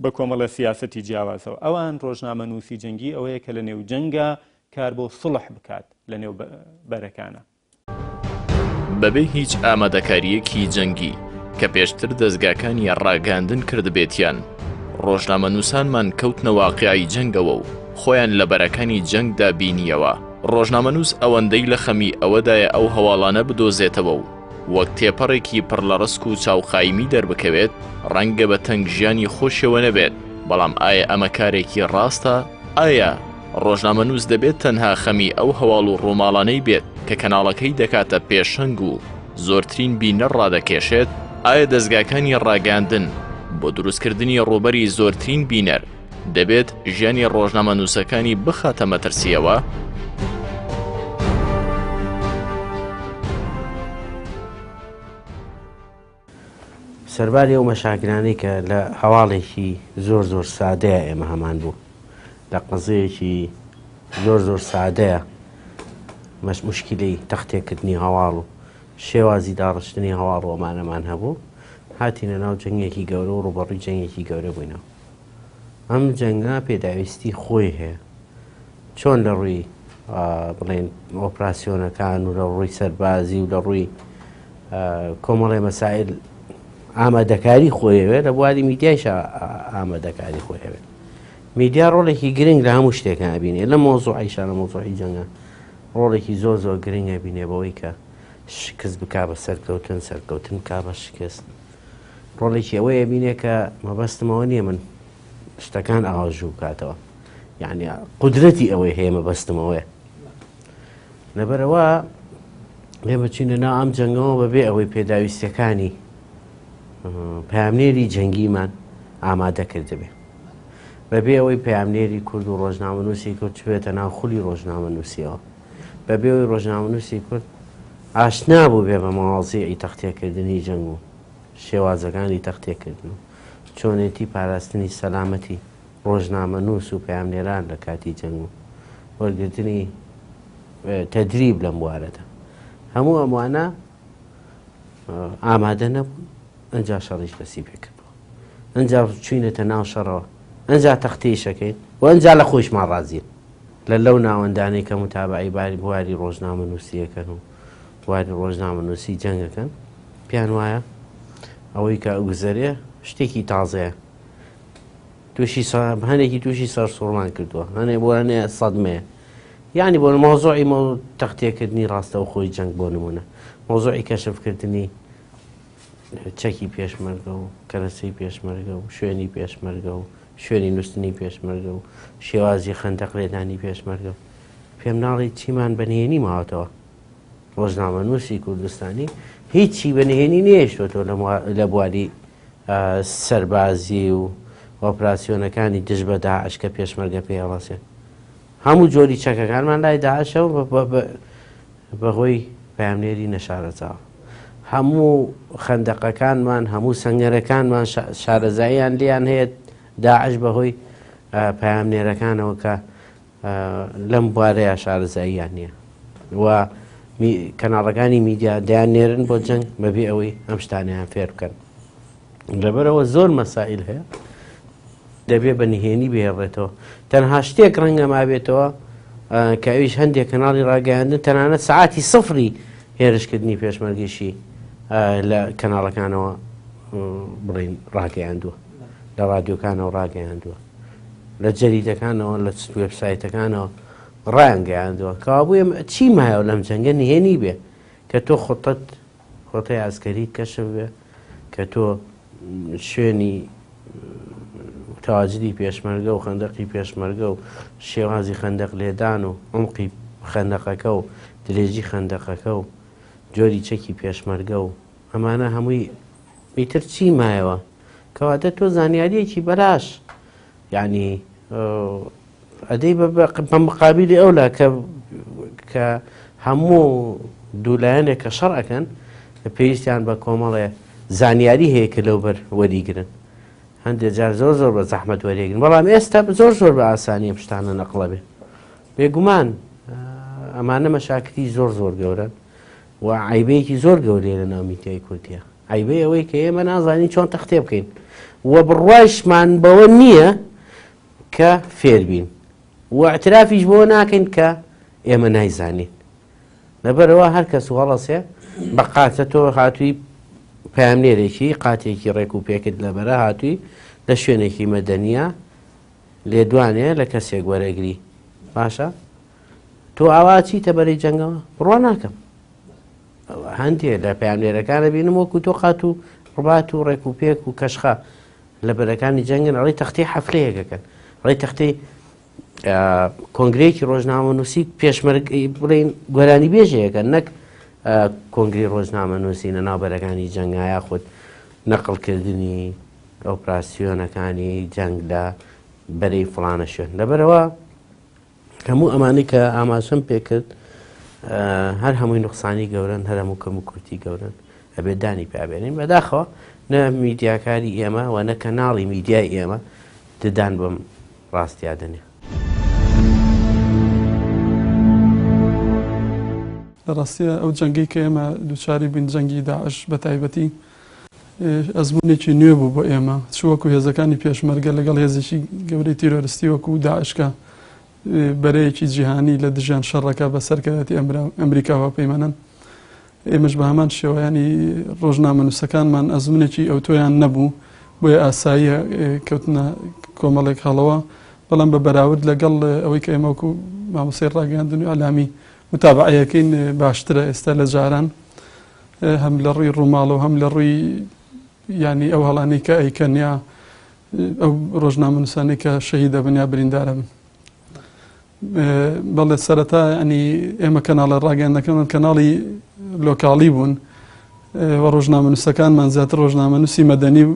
Speaker 5: بە کۆمەڵە سیاسەتی جیاوازەوە ئەوان ڕۆژنامەنووسی جەنگی ئەوەیە کە لە نێو جەنگا کار بۆ سڵح بکات لە نێو بەرەکانە.
Speaker 1: بەبێ هیچ ئامادەکارییەکی جەنگی کە پێشتر دەزگاکانی ڕاگەیاندن کردبێتیان، ڕۆژنامەنووسانمان کەوتنە واقیعی جەنگەوە و خۆیان لە بەرەکانی جەنگدا بینییەوە. ڕۆژنامەنووس ئەوەندەی لە خەمی ئەوەدایە ئەو هەواڵانە بدۆزێتەوە و وەک تێپەڕێکی پڕ لە ڕسک و چاوقایمی دەربکەوێت، ڕەنگە بە تەنگ ژیانی خۆشیەوە نەبێت، بەڵام ئایا ئەمە کارێکی ڕاستە؟ ئایا ڕۆژنامەنووس دەبێت تەنها خەمی ئەو هەواڵ و ڕووماڵانەی بێت کە کەناڵەکەی دەکاتە پێشەنگ و زۆرترین بینەر ڕادەکێشێت؟ ئایا دەزگاکانی ڕاگەیاندن بۆ دروستکردنی ڕووبەری زۆرترین بینەر دەبێت ژیانی ڕۆژنامەنووسەکانی بخاتە مەترسییەوە؟
Speaker 2: سەرباری ئەو مەشاکلانەی کە لە هەواڵێکی زۆر زۆر سادەیە ئێمە هەمان بوو لە قەزەیەکی زۆر زۆر سادەیە مەش مشکلەی تەختێکردنی هەواڵ و شێوازی داڕشتنی هەواڵ و ئەمانەمان هەبوو هاتینە ناو جەنگێکی گەورە و ڕوبەڕووی جەنگێکی گەورە بووینەوە ئەم جەنگە پێداویستی خۆی هەیە. چۆن لە ڕووی بڵێن ئۆپراسیۆنەکان و لە ڕووی سەربازی و لە ڕووی کۆمەڵێ مەسائل ئامادەکاری خۆیەوێ لە بواری میدیایش ئامادەکاری خۆیەوێ میدیا ڕۆڵێکی گرنگ لە هەموو شتێکە ئەبینێ لە مۆزوعیشا لە مۆزوعی جەنگە ڕۆڵێکی زۆر زۆر گرنگ ئەبینێ بەوەی کە شکست بکا بە سەرکەوتن سەرکەوتن بکا بە شکست ڕۆڵێکی ئەوەی ئەبینێ کە مەبەستمەوە نییە من شتەکان ئاواژوو بکاتەوە یعنی قودرەتی ئەوەی هەیە مەبەستمەوەیە لەبەرئەوە ئێمە چینە ناو ئەم جەنگەوە بەبێ ئەوەی پێداویستیەکانی پەیامنێری جەنگیمان ئامادە کردبێ بەبێ ئەوەی پەیامنێری کورد و ڕۆژنامەنووسی کورد چبێتە ناو خولی ڕۆژنامەنووسیەوە بەبێ ئەوەی ڕۆژنامەنووسی کورد ئاشنا بوو بێ بە مەوازیعی تەختێکردنی جەنگ و شێوازەکانی تەختێکردن و چۆنێتی پاراستنی سەلامەتی ڕۆژنامەنووس و پەیامنێران لە کاتی جەنگ و وەرگرتنی تەدریب لەم بوارەدا هەموو ئەمانە ئامادە نەبوون ئەجا شەڕیش دەستی پێکردووە ئەجا چوینەتە ناو شەڕەوە ئەجا تەختیشەکەین و ئەجا لە خۆشمان ڕازین لە لەو ناوەندانەی کە متابعی باری بواری ڕۆژنامە نووسیەکەن و بواری ڕۆژنامە نووسی جەنگەکەن پێیان وایە ئەوەی کە ئەگوزەرێ شتێکی تازەیە تووشی هەنێکی تووشی سەرسوڕمان کردووە هەنێ بۆ هەنێ سەدمەیە یعنی بۆ مۆزۆعی مۆ تەختێکردنی ڕاستەوخۆی جەنگ بۆ نمونە مۆزۆعی کەشفکردنی چەکی پێشمەرگە و کەرەسەی پێشمەرگە و شوێنی پێشمەرگە و شوێنی نووسنی پێشمەرگە و شێوازی خەندەق لێدانی پێشمەرگە پێم ناڵی چیمان بە نهێنی ماوەتەوە ڕۆژنامەنووسی کوردستانی هیچی بە نهێنی نێشتۆتەوە لە بواری سەربازی و ئۆپراسیۆنەکانی دژ بە داعش کە پێشمەرگە پێی هەڵەسێن. هەموو جۆری چەکەکانمان لای داعشە و بەهۆی پەیامنێری نەشارەزاوە. هەموو خەندەقەکانمان، هەموو سەنگەرەکانمان شارەزاییان لێیان هەیە داعش بەهۆی پەیامنێرەکانەوە کە لەم بوارەیە شارەزاییان نییە و کەناڵەکانی میدیا دەیان نێرن بۆ جەنگ بەبێ ئەوەی ئەم شتانیان فێر بکەن لەبەرەوە زۆر مەسائل هەیە دەبێ بە نهێنی بهێڵێتەوە تەنها شتێک ڕەنگە مابێتەوە کە ئەویش هەندێک کەناڵی ڕاگەیاندن تەنانەت سعاتی سفری هێرشکردنی پێشمەرگیشی لە کەناڵەکانەوە بڵین ڕاگەیاندووە لە ڕادیۆکانەوە ڕاگەیاندووە لە جەریدەکانەوە لە وێبسایتەکانەوە ڕایانگەیاندووە کەوابوو ئێمە چی مایەوە لەم جەنگە نهێنی بێ کە تۆ خۆتت خۆتەی ئاسکەریت کەشف بێ کە تۆ شوێنی تەواجدی پێشمەرگە و خەندەقی پێشمەرگە و شێوازی خەندەق لێدان و عمقی خەندەقەکە و درێژی خەندەقەکە و جۆری چەکی پێشمەرگە و ئەمانە هەمووی ئیتر چی مایەوە کەواتە تۆ زانیاریەکی بەلاش یعنی ئەدەی بە مقابلی ئەولا کە کە هەموو دوولایەنێک کە شەڕ ئەکەن پێویستیان بە کۆمەڵێ زانیاری هەیە کە لەو بەر وەریگرن هەندێک جار زۆر زۆر بە زەحمەت وەرێگرن بەڵام ئێستا زۆر زۆر بە ئاسانی ئەم شتانە نەقڵە بێ بێگومان ئەمانە مەشاکری زۆر زۆر گەورن و عیبەیەکی زۆر گەورەیە لە ناو میدیای کوردیە عەیبەی ئەوەی کە ئێمە نازانین چۆن تەختێ بکەین و بڕوایشمان بەوە نییە کە فێربین و اعترافیش بەوە ناکەین کە ئێمە نایزانین لەبەرەوە هەر کەس و هەڵەسێ بە قاتە تۆ هاتووی پامنێرێکی قاتێکی ڕێک و پێکت لەبەرە هاتووی لە شوێنێکی مەدەنیە لێدوانێ لە کەسێک وەرەگری باشە تۆ ئاوا چیتە بەرەی جەنگەوە بڕوا ناکەم هەندێ لە پەیامنێرەکان ئەبینم وەکو تۆ قات و ڕبات و ڕێک و پێک و کەشخە لە بەرەکانی جەنگن ئەڵی تەختی حەفلەیەکەکەن ئەڵی تەختی کۆنگرەیەکی ڕۆژنامەنووسی پێشمەرگ بڵین گۆرانی بێژەیەکە نەک کۆنگری ڕۆژنامەنووسی لە ناو بەرەکانی جەنگا یاخود نەقڵکردنی ئۆپراسیۆنەکانی جەنگ لە بەرەی فڵانە شوێن لەبەرەوە هەموو ئەمانەی کە ئاماژەم پێکرد هەر هەمووی نوقسانی گەورەن هەر هەموو کەم و کورتی گەورەن ئەبێت دانی پیابێنین بەداخەوە نە میدیاکاری ئێمە و نە کەناڵی میدیای ئێمە ددان بەم ڕاستیا دەنێ.
Speaker 3: لە ڕاستیا ئەو جەنگەی کە ئێمە دووچاری بووین جەنگی داعش بە تایبەتی ئەزموونێکی نوێ بوو بۆ ئێمە چ وەکو هێزەکانی پێشمەرگە لەگەڵ هێزێکی گەورەی تیرۆرستی وەکو داعش کە. بەرەیەکی جیهانی لە دژیان شەڕەکە بە سەرکردایەتی ئەمریکا و هاوپەیمانان ئێمەش بە هەمان شێوە ینی ڕۆژنامەنووسەکانمان ئەزمونێکی ئەوتۆیان نەبوو بۆیە ئاساییە کەوتنە کۆمەڵێک هەڵەوە بەڵام بە بەراورد لەگەڵ ئەوەی کە ئێمە وەکو مامۆستای ڕاگەیاندن و ئیعلامی متابعەیەکەین باشترە ئێستا لە جاران هەم لە ڕووی ڕووماڵەوە هەم لە ڕووی ینی ئەو هەڵانەی کە ئەیکەن یا ئەو ڕۆژنامەنووسانەی کە شەهید دەبن یا بریندارە بن. بەڵێ سەرەتا ینی ئێمە کەناڵە ڕاگەیاندنەکەمان کەناڵی لۆکاڵی بوون و ڕۆژنامەنووسەکانمان زیاتر ڕۆژنامەنووسی مەدەنی و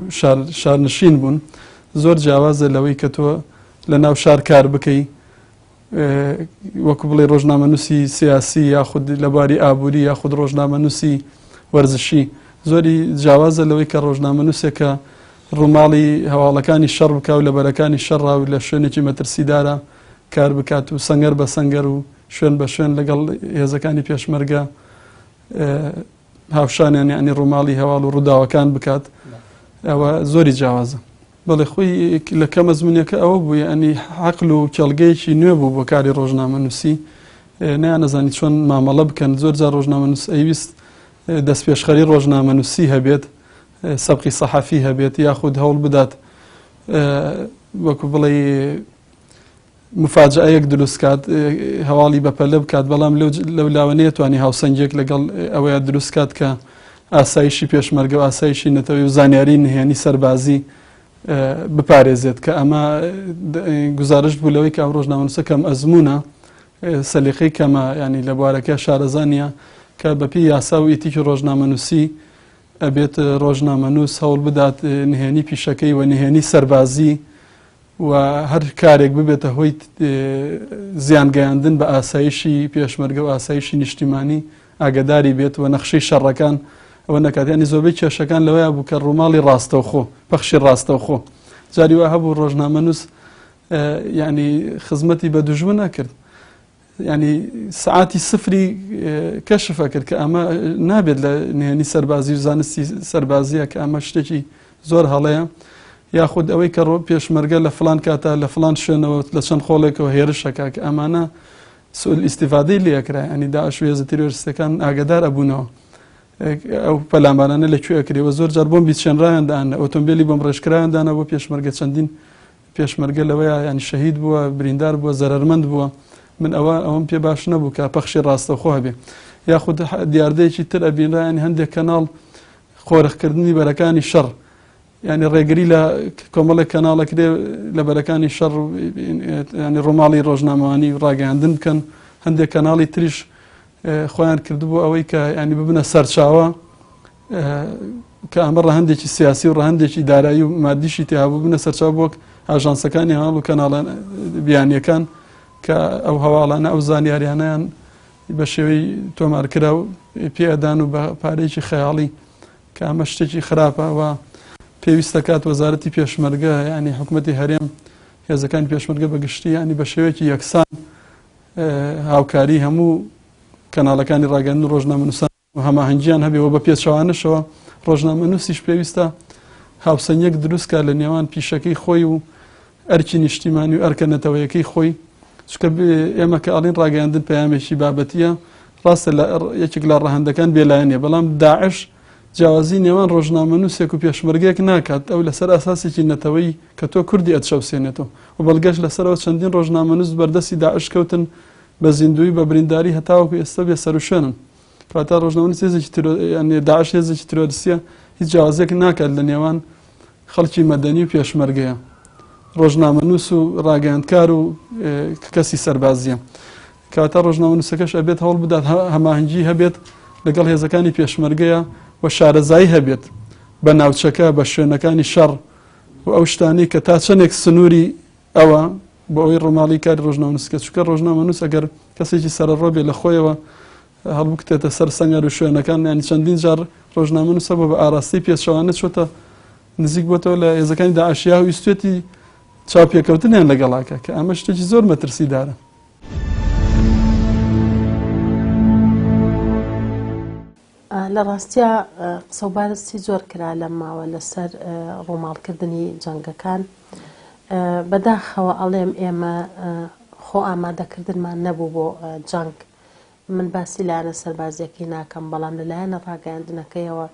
Speaker 3: شارنشین بوون زۆر جیاوازە لەوەی کە تۆ لە ناو شار کار بکەی وەکو بڵێ ڕۆژنامەنووسی سیاسی یاخود لە بواری ئابووری یاخود ڕۆژنامەنووسی وەرزشی زۆری جیاوازە لەوەی کە ڕۆژنامەنووسێکە ڕووماڵی هەواڵەکانی شەڕ بکا و لە بەرەکانی شەڕا و لە شوێنێکی مەترسیدارا کار بکات و سەنگەر بە سەنگەر و شوێن بە شوێن لەگەڵ هێزەکانی پێشمەرگە هاوشانیان یعنی ڕووماڵی هەواڵ و ڕووداوەکان بکات ئەوە زۆری جیاوازە. بەڵێ خۆی لە کەم ئەزمونیەکە ئەوە بوو یعنی عەقل و کێڵگەیەکی نوێ بوو بۆ کاری ڕۆژنامەنووسی نەیانەزانی چۆن مامەڵە بکەن زۆر جار ڕۆژنامەنووس ئەیویست دەستپێشخەری ڕۆژنامەنووسی هەبێت سەبقی سەحەفی هەبێت یاخود هەوڵ بدات وەکو بڵێ مفاجئەیەک دروست کات هەواڵی بەپەلە بکات بەڵام لەو لاوە نەیەتوانی هاوسەنگێک لەگەڵ ئەوەیە دروست کات کە ئاسایشی پێشمەرگە و ئاسایشی نەتەوەی و زانیاری نهێنی سەربازی بپارێزێت کە ئەمە گزارشت بوو لەوەی کە ئەم ڕۆژنامەنووسە کەم ئەزمونە سەلیقەی کەمە ینی لە بوارەکە شارەزانە کە بەپی یاسا و ئیتیکی ڕۆژنامەنووسی ئەبێت ڕۆژنامەنووس هەوڵ بدات نهێنی پیشەکەی و نهێنی سەربازی و هەر کارێک ببێتە هۆی زیان گەیاندن بە ئاسایشی پێشمەرگە و ئاسایشی نیشتیمانی ئاگداری بێت و نەخشەی شەڕەکان ئەوە نەکات ینی زۆربەی کێشەکان لەوەیە بوو کە ڕووماڵی ڕاستەوخۆ پەخشی ڕاستەوخۆ جاری وا هەبوو ڕۆژنامەنووس یعنی خزمەتی بە دوژمن نەکرد یانی سەعاتی سفری کەشف ئەکرد کە ئەمە نابێت لە نهێنی سەربازی و زانستی سەربازیە کە ئەمە شتێکی زۆر هەڵەیە یاخود ئەوەی کە ڕۆ پێشمەرگە لە فلان کاتا لە فلان شوێنەوە لە چەند خۆڵێکەوە هێرشەکە کە ئەمانە سوء ئیسیفادەی لێکرا ینی داعش و هێزە تیرۆریستەکان ئاگدار ئەبوونەوە ئەو پەلامارانە لە کوێ ئەکرێ و زۆر جار بۆم بیچێنرایان دانا ئۆتۆمبیلی بۆم ڕێژکرایان دانا بۆ پێشمەرگە چەندین پێشمەرگە لەوەیا یانی شەهید بووە، بریندار بووە، زەرەرمەند بووە، من ئەوە ئەوەم پێ باش نەبوو کە پەخشی ڕاستەوخۆ هەبێ. یاخود دیاردەیەکی تر ئەبینرا یانی هەندێک کەناڵ قۆرخکردنی بەرەکانی شەڕ یانی ڕێگری لە کۆمەڵێک کەناڵ ئەکرێ لە بەرەکانی شەڕ ینی ڕۆماڵی ڕۆژنامەوانی ڕاگەیاندن بکەن هەندێک کەناڵی تریش خۆیان کردبوو ئەوەی کە ینی ببنە سەرچاوە کە ئەمە ڕەهەندێکی سیاسی و ڕەهەندێکی دارایی و مادیشی تیا بوو بنە سەرچاو بۆ ئاژانسەکانی هەواڵ و کەناڵە بیانیەکان کە ئەو هەواڵانە ئەو زانیاریانیان بە شێوەی تۆمارکرا و پێدان و بە پارەیەکی خەیاڵی کە ئەمە شتێکی خراپە و پێویستە کات وەزارەتی پێشمەرگە ینی حکوومەتی هەرێم هێزەکانی پێشمەرگە بەگشتی ینی بە شێوەیەکی یەکسان هاوکاری هەموو کەناڵەکانی ڕاگەندن ڕۆژنامەنووسان و هەماهەنگیان هەبێ و بە پێچەوانەشەوە ڕۆژنامەنووسیش پێویستە هاوسەنگیەک دروست کا لە نێوان پیشەکەی خۆی و ئەرکی نیشتیمانی و ئەرکە نەتەوەیەکەی خۆی چونکە ئێمە کە ئەڵین ڕاگەیاندن پەیامێکی بابەتیە ڕاستە لە یەکێک لە ڕەهەندەکان بێلایەنیە بەڵام داعش جیاوازی نێوان ڕۆژنامەنووسێک و پێشمەرگەیەک ناکات ئەو لەسەر ئاساسێکی نەتەوەی کە تۆ کوردی ئەتچەوسێنێتەوە و بەڵگەش لەسەرەوە چەندین ڕۆژنامەنووس بەردەستی داعش کەوتن بە زیندووی بە برینداری هەتاوەکو ئێستا بێ سەروشوێنن کەواتە ڕۆژنامەنووس هێزێکی تیرۆ یانی داعش هێزێکی تیرۆریستیە هیچ جیاوازیەک ناکات لە نێوان خەڵکی مەدەنی و پێشمەرگەیە ڕۆژنامەنووس و ڕاگەیاندکار و کەسی سەربازیە کەواتە ڕۆژنامەنووسەکەش ئەبێت هەوڵ بدات هەماهەنگی هەبێت لەگەڵ هێزەکانی پێشمەرگەیە و شارەزایی هەبێت بە ناوچەکە بە شوێنەکانی شەڕ و ئەو شتانەی کە تا چەندێک سنووری ئەوە بۆ ئەوەی ڕۆماڵی کاری ڕۆژنامەنووس کە چونکە ڕۆژنامەنووس ئەگەر کەسێکی سەرەڕۆ بێ لە خۆیەوە هەڵبکوتێتە سەر سەنگەر و شوێنەکان یانی چەندین جار ڕۆژنامەنووسە بۆ بە ئاراستەی پێچەوانە چۆتە نزیک بۆتەوە لە هێزەکانی داعشیا و ویستێتی چاوپێکەوتنیان لەگەڵاکە کە ئەمە شتێکی زۆر مەترسیدارە.
Speaker 4: لە ڕاستیا قسە و بارستی زۆر کرا لەم ماوە لەسەر ڕووماڵکردنی جەنگەکان. بەداخەوە ئەڵێم ئێمە. خۆ ئامادەکردنمان نەبوو بۆ جەنگ. من باسی لایەنە سەربازیەکەی ناکەم، بەڵام لە لایەنە ڕاگەیاندنەکەیەوە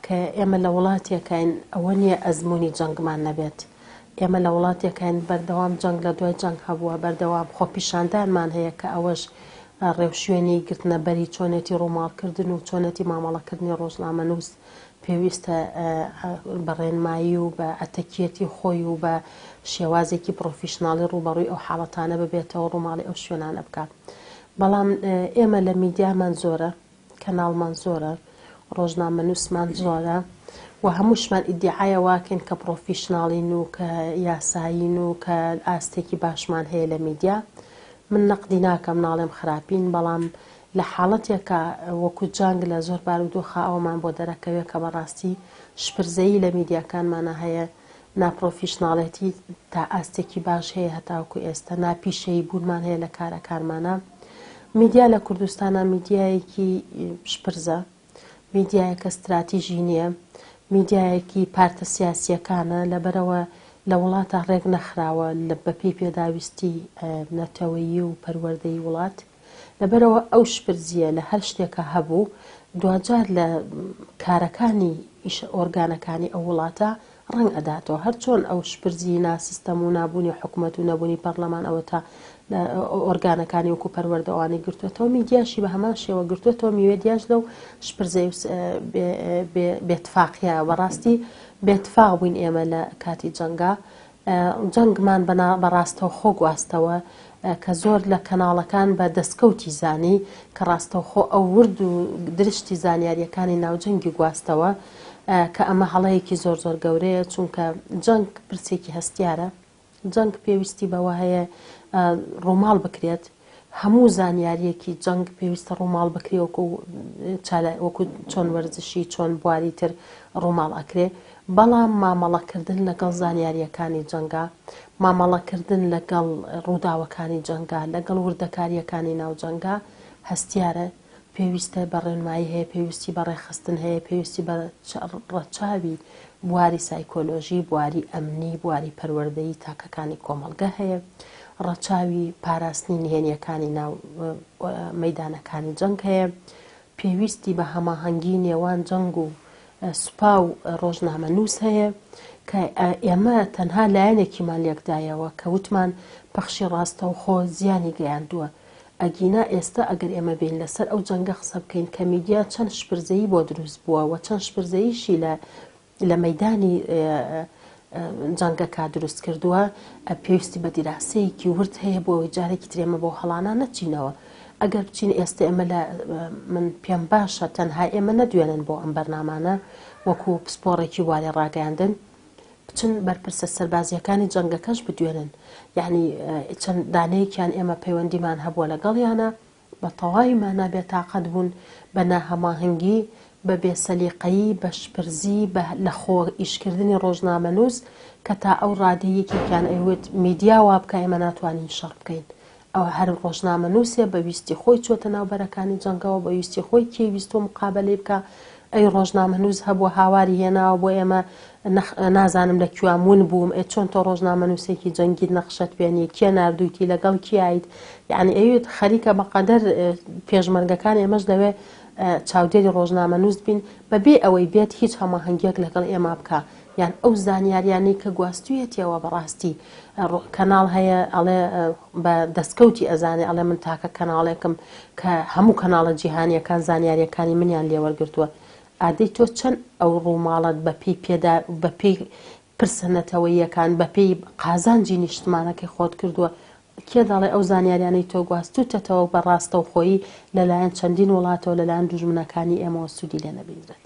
Speaker 4: کە ئێمە لە وڵاتێکاین ئەوە نییە ئەزموونی جەنگمان نەبێت. ئێمە لە وڵاتێکاین بەردەوام جەنگ لە دوای جەنگ هەبووە، بەردەوام خۆپیشاندانمان هەیە کە ئەوەش ڕێوشوێنی گرتنەبەری چۆنێتی ڕووماڵکردن و چۆنێتی مامەڵەکردنی ڕۆژنامەنووس پێویستە بە ڕێنمایی و بە ئەتەکیەتی خۆی و بە شێوازێکی پڕۆفیشناڵی ڕووبەڕووی ئەو حاڵەتانە ببێتەوە، ڕووماڵی ئەو شوێنانە بکات. بەڵام ئێمە لە میدیامان زۆرە، کەناڵمان زۆرە، ڕۆژنامەنووسمان زۆرە و هەمووشمان ئیدیعای ئەوەکەین کە پڕۆفیشناڵین و کە یاسایین و کە ئاستێکی باشمان هەیە لە میدیا. من نەقدی ناکەم ناڵێم خراپین، بەڵام لە حاڵەتێکا وەکو جەنگ لە زۆر بارودۆخا ئەوەمان بۆ دەرەکەوێ کە بەڕاستی شپرزەیی لە میدیاکانمانا هەیە، ناپڕۆفیشناڵێتی تا ئاستێکی باش هەیە هەتاوەکو ئێستا، ناپیشەیی بوونمان هەیە لە کارەکانمانا. میدیا لە کوردستانا میدیایەکی شپرزە، میدیایەکە ستراتیژی نییە، میدیایەکی پارتە سیاسییەکانە، لەبەرئەوە لە وڵاتا ڕێک نەخراوە بەپێی پێداویستی نەتەوەیی و پەروەردەیی وڵات. لەبەرئەوە ئەو شپرزییە لە هەر شتێکا هەبوو، دواجار لە کارەکانی ئیشە ئۆرگانەکانی ئەو وڵاتە ڕەنگ ئەداتەوە. هەر چۆن ئەو شپرزیی ناسیستەم و نابوونی حکومەت و نەبوونی پەڕلەمان ئەوەتا لە ئۆرگانەکانی وەکوو پەروەردە ئەوانەی گرتووەتەوە، میدیاشی بە هەمان شێوە گرتووەتەوە، میوێدیاش لەو شپرزەی و بێ تفاقییە. بەڕاستی بێ تفاق بووین ئێمە لە کاتی جەنگا. جەنگمان بە ڕاستەوخۆ گواستەوە کە زۆر لە کەناڵەکان بە دەستکەوتی زانی کە ڕاستەوخۆ ئەو ورد و درشتی زانیارییەکانی ناو جەنگی گواستەوە کە ئەمە هەڵەیەکی زۆر زۆر گەورەیە چونکە جەنگ پرسێکی هەستیارە جەنگ پێویستی بەوە هەیە ڕووماڵ بکرێت هەموو زانیارییەکی جەنگ پێویستە ڕووماڵ بکرێ وەکو چالا وەکو چۆن وەرزشی چۆن بواری تر ڕووماڵ ئەکرێ بەڵام مامەڵەکردن لەگەڵ زانیارییەکانی جەنگا مامەڵەکردن لەگەڵ ڕووداوەکانی جەنگا لەگەڵ وردەکارییەکانی ناو جەنگا هەستیارە پێویستە بە ڕێنمایی هەیە، پێویستی بە ڕێکخستن هەیە، پێویستی بە ڕەچاوی بواری سایکۆلۆژی، بواری ئەمنی، بواری پەروەردەیی تاکەکانی کۆمەڵگە هەیە، ڕەچاوی پاراستنی نهێنییەکانی ناو مەیدانەکانی جەنگ هەیە، پێویستی بە هەماهەنگی نێوان جەنگ و سوپا و ڕۆژنامەنووس هەیە کە ئێمە تەنها لایەنێکیمان لێکدایەوە کە وتمان پەخشی ڕاستەوخۆ زیانی گەیاندووە. ئەگینا ئێستا ئەگەر ئێمە بێین لەسەر ئەو جەنگە قسە بکەین کە میدیا چەند شپرزەیی بۆ دروست بووە و چەند شپرزەییشی لە لە مەیدانی جەنگەکە دروست کردووە، پێویستی بە دیراسەیەکی ورد هەیە بۆ ئەوەی جارێکی تر ئێمە بەو هەڵانە نەچینەوە. ئەگەر بچین ئێستا ئێمە لە من پێم باشە تەنها ئێمە نەدوێنن بۆ ئەم بەرنامانە وەکو پسپۆڕێکی بواری ڕاگەیاندن، بچن بەرپرسە سەربازییەکانی جەنگەکەش بدوێنن، یەعنی چەند دانەیەکیان ئێمە پەیوەندیمان هەبووە لەگەڵیانا، بە تەواوی مانا بێتاقەت بوون، بە ناهەماهەنگی، بە بێ سەلیقەیی، بە شپرزی، بە لەخۆ ئیشکردنی ڕۆژنامەنووس کە تا ئەو ڕادەی یەکێکیان ئەیوت میدیا وابکا ئێمە ناتوانین شەڕ بکەین. ئەوە هەر ڕۆژنامەنووسێ بە ویستی خۆی چۆتە ناو بەرەکانی جەنگەوە، بە ویستی خۆی کێی ویستووە مقابەلەی بکا، ئەی ڕۆژنامەنووس هەبووە هاواری هێناوە بۆ ئێمە نازانم لە کوێم ون بووم، ئێ چۆن تۆ ڕۆژنامەنووسێکی جەنگیت نەخشەت پێ نییە، کێ ناردوویتی، لەگەڵ کێیت، یەعنی ئەیوت خەریکە بەقەدەر پێشمەرگەکان ئێمەش لەوێ چاودێری ڕۆژنامەنووس بین بەبێ ئەوەی بێت هیچ هەماهەنگییەک لەگەڵ ئێمە بکا یان ئەو زانیاریانەی کە گواستویەتیەوە بەڕاستی کەناڵ هەیە ئەڵێ بە دەستکەوتی ئەزانێ ئەڵێ من تاکە کەناڵێکم کە هەموو کەناڵە جیهانیەکان زانیاریەکانی منیان لێوەرگرتووە ئادەی تۆ چەند ئەو ڕووماڵەت بەپێی پێدا بەپێی پرسە نەتەوەییەکان بەپێی قازانجی نیشتمانەکەی خۆت کردووە کێ دەڵێ ئەو زانیاریانەی تۆ گواستووتەتەوە بە ڕاستەوخۆیی لەلایەن چەندین وڵاتەوە لەلایەن دوژمنەکانی ئێمەوە سوودی لێ نەبینرێت؟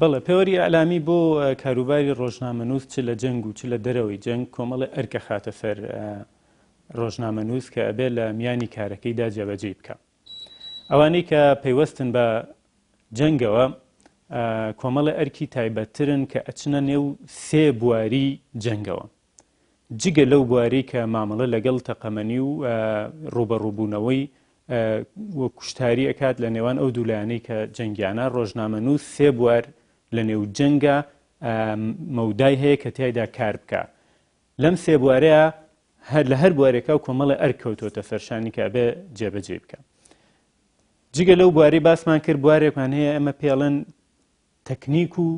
Speaker 5: بەڵێ، پێوەری ئیعلامی بۆ کاروباری ڕۆژنامەنووس چ لە جەنگ و چ لە دەرەوەی جەنگ کۆمەڵێ ئەرک ئەخاتە سەر ڕۆژنامەنووس کە ئەبێ لە میانی کارەکەیدا جێبەجێی بکا. ئەوانەی کە پەیوەستن بە جەنگەوە کۆمەڵێ ئەرکی تایبەتترن کە ئەچنە نێو سێ بواری جەنگەوە. جگە لەو بواری کە مامەڵە لەگەڵ تەقەمەنی و ڕووبەڕووبوونەوەی و کوشتاری ئەکات لە نێوان ئەو دوو لایەنەی کە جەنگیانە، ڕۆژنامەنووس سێ بوار لە نێو جەنگا مەودای هەیە کە تیایدا کار بکا. لەم سێ بوارەیە هەر لە هەر بوارێکا و کۆمەڵێ ئەرک کەوتۆتە سەرشانی کە ئەبێ جێبەجێ بکە. جگە لەو بوارەی باسمان کرد بوارێکمان هەیە ئەمە پێڵێن تەکنیک و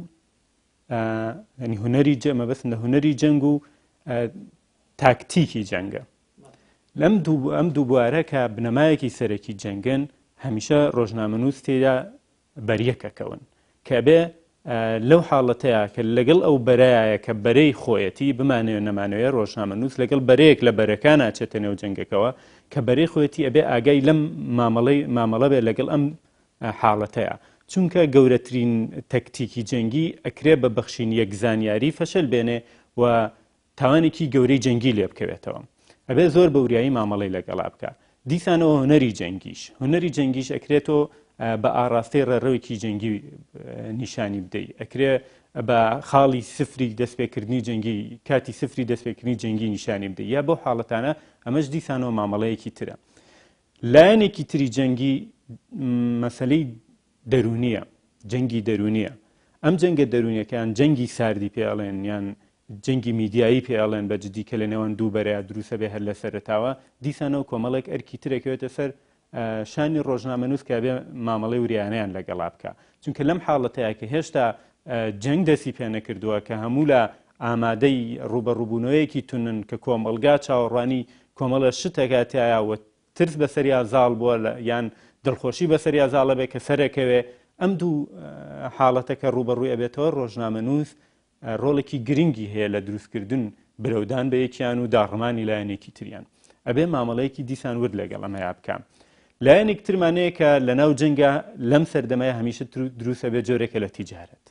Speaker 5: ینی هونەری مەبەستم لە هونەری جەنگ و تاکتیکی جەنگە. لەم دوو ئەم دوو بوارە کە بنەمایەکی سەرەکی جەنگن هەمیشە ڕۆژنامەنووس تێدا بەریەکەکەون کە ئەبێ لەو حاڵەتەیە کە لەگەڵ ئەو بەرایە کە بەرەی خۆیەتی بمانەوێ نەمانەوێ ڕۆژنامەنووس لەگەڵ بەرەیەک لە بەرەکان ئاچێتە نێو جەنگەکەوە کە بەرەی خۆیەتی ئەبێ ئاگای لەم مامەڵەی مامەڵە بێ لەگەڵ ئەم حاڵەتەیە چونکە گەورەترین تەکتیکی جەنگی ئەکرێ بە بەخشین یەک زانیاری فەشەل بێنێ و تاوانێکی گەورەی جەنگی لێ بکەوێتەوە. ئەبێ زۆر بە وریایی مامەڵەی لەگەڵا بکا. دیسانەوە هونەری جەنگیش. هونەری جەنگیش ئەکرێ تۆ بە ئاڕاستەی ڕێڕەوێکی جەنگی نیشانی بدەی. ئەکرێ بە خاڵی سفری دەستپێکردنی جەنگی، کاتی سفری دەستپێکردنی جەنگی نیشانی بدەی. یا بەو حاڵەتانە ئەمەش دیسانەوە مامەڵەیەکی ترە. لایەنێکی تری جەنگی مەسەلەی دەروونییە، جەنگی دەروونییە. ئەم جەنگە دەروونیەکە یان جەنگی ساردی پێ ئەڵێن یان جەنگی میدیایی پێ ئەڵێن بە جدی کە لە نێوان دوو بەرەیا دروستە بێ هەر لە سەرەتاوە، دیسانەوە کۆمەڵێک ئەرکی تر ئەکەوێتە سەر شانی ڕۆژنامەنووس کە ئەبێ مامەڵەی وریانەیان لەگەڵا بکا. چونکە لەم حاڵەتەیا کە هێشتا جەنگ دەستی پێ نەکردووە، کە هەموو لا ئامادەی ڕووبەڕووبوونەوەیەکی تونن، کە کۆمەڵگا چاوەڕوانی کۆمەڵێ شت ئەکا تیایا و ترس بەسەریا زاڵ بووە یان دڵخۆشی بەسەریا زاڵە بێ کە سەرەکەوێ، ئەم دوو حاڵەتە کە ڕووبەڕووی ئەبێتەوە ڕۆژنامەنووس ڕۆڵێکی گرنگی هەیە لە دروستکردن برەودان بە یەکیان و داڕمانی لایەنێکی تریان. ئەبێ مامەڵەیەکی دیسان ورد لەگەڵ ئەمەیا بکا. لایەنێک ترمان هەیە کە لەناو جەنگا لەم سەردەمەیا هەمیشە دروست ئەبێ جۆرێکە لە تیجارەت.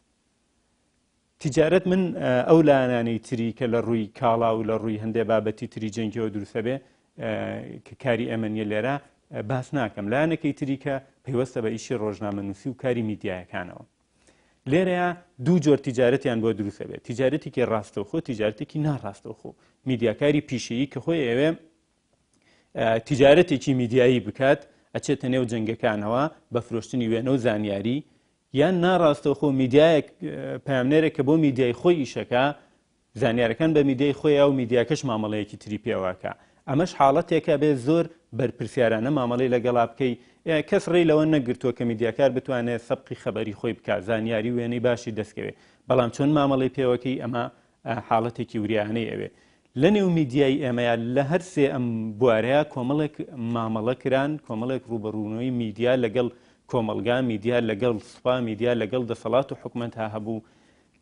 Speaker 5: تیجارەت من ئەو لایەنانەی تری کە لە ڕووی کاڵا و لە ڕووی هەندێ بابەتی تری جەنگیەوە دروستە بێ کە کاری ئێمە نییە لێرە باس ناکەم. لایەنەکەی تری کە پەیوەستە بە ئیشی ڕۆژنامەنووسی و کاری میدیایەکانەوە. لێرەیا دوو جۆر تیجارەتیان بۆ دروست ئەبێت، تیجارەتێکی ڕاستەوخۆ، تیجارەتێکی ناڕاستەوخۆ. میدیاکاری پیشەیی کە خۆی ئەوێ تیجارەتێکی میدیایی بکات، ئەچێتە نێو جەنگەکانەوە بە فرۆشتنی وێنە و زانیاری، یان ناڕاستەوخۆ میدیایەک پەیامنێرێک کە بۆ میدیای خۆی ئیشەکە، زانیارەکان بە میدیای خۆیە و میدیاکەش مامەڵەیەکی تری پێوەکا. ئەمەش حاڵەتێکە بێ زۆر بەرپرسیارانە مامەڵەی لەگەڵا بکەی. کەس ڕێی لەوە نەگرتووە کە میدیاکار بتوانێ سەبقی خەبەری خۆی بکا، زانیاری و وێنەی باشی دەست کەوێ. بەڵام چۆن مامەڵەی پێوەکەی ئەمە حاڵەتێکی وریانەی ئەوێ. لە نێو میدیای ئێمەیا لە هەر سێ ئەم بوارەیا کۆمەڵێک مامەڵە کران، کۆمەڵێک ڕووبەڕوونەوەی میدیا لەگەڵ کۆمەڵگا، میدیا لەگەڵ سوپا، میدیا لەگەڵ دەسەڵات و حکومەتا هەبوو.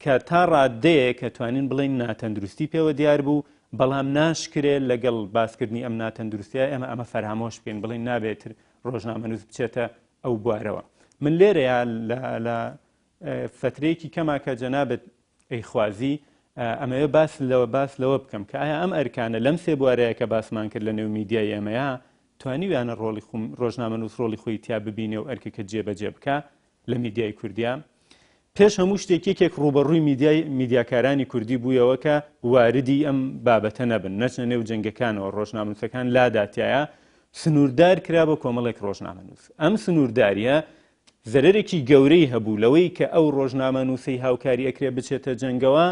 Speaker 5: کە تا ڕاددەیەک ئەتوانین بڵێین ناتەندروستی پێوە دیار بوو، بەڵام ناشکرێ لەگەڵ باسکردنی ئەم ناتەندروستیە ئێمە ئەمە فەرامۆش بکەین بڵێین نابێت ڕۆژنامەنووس بچێتە ئەو بوارەوە. من لێرەیا لە فەترەیەکی کەما کە جەنابت ئەیخوازی ئەمەوێ باس لەوە باس لەوە بکەم کە ئایا ئەم ئەرکانە لەم سێ بوارەیە کە باسمان کرد لە نێو میدیای ئێمەیا توانیویانە ڕۆڵی ڕۆژنامەنووس ڕۆڵی خۆی تیا ببینێ و ئەرکەکە جێبەجێ بکا لە میدیای کوردیا پێش هەموو شتێک یەکێک ڕووبەڕووی میدیای میدیاکارانی کوردی بوویەوە کە واردی ئەم بابەتە نەبن نەچنە نێو جەنگەکانەوە ڕۆژنامەنووسەکان لاداتایە سنووردار کرا بۆ کۆمەڵێک ڕۆژنامەنووس ئەم سنوورداریە زەرەرێکی گەورەی هەبوو لەوەی کە ئەو ڕۆژنامەنووسەی هاوکاری ئەکرێ بچێتە جەنگەوە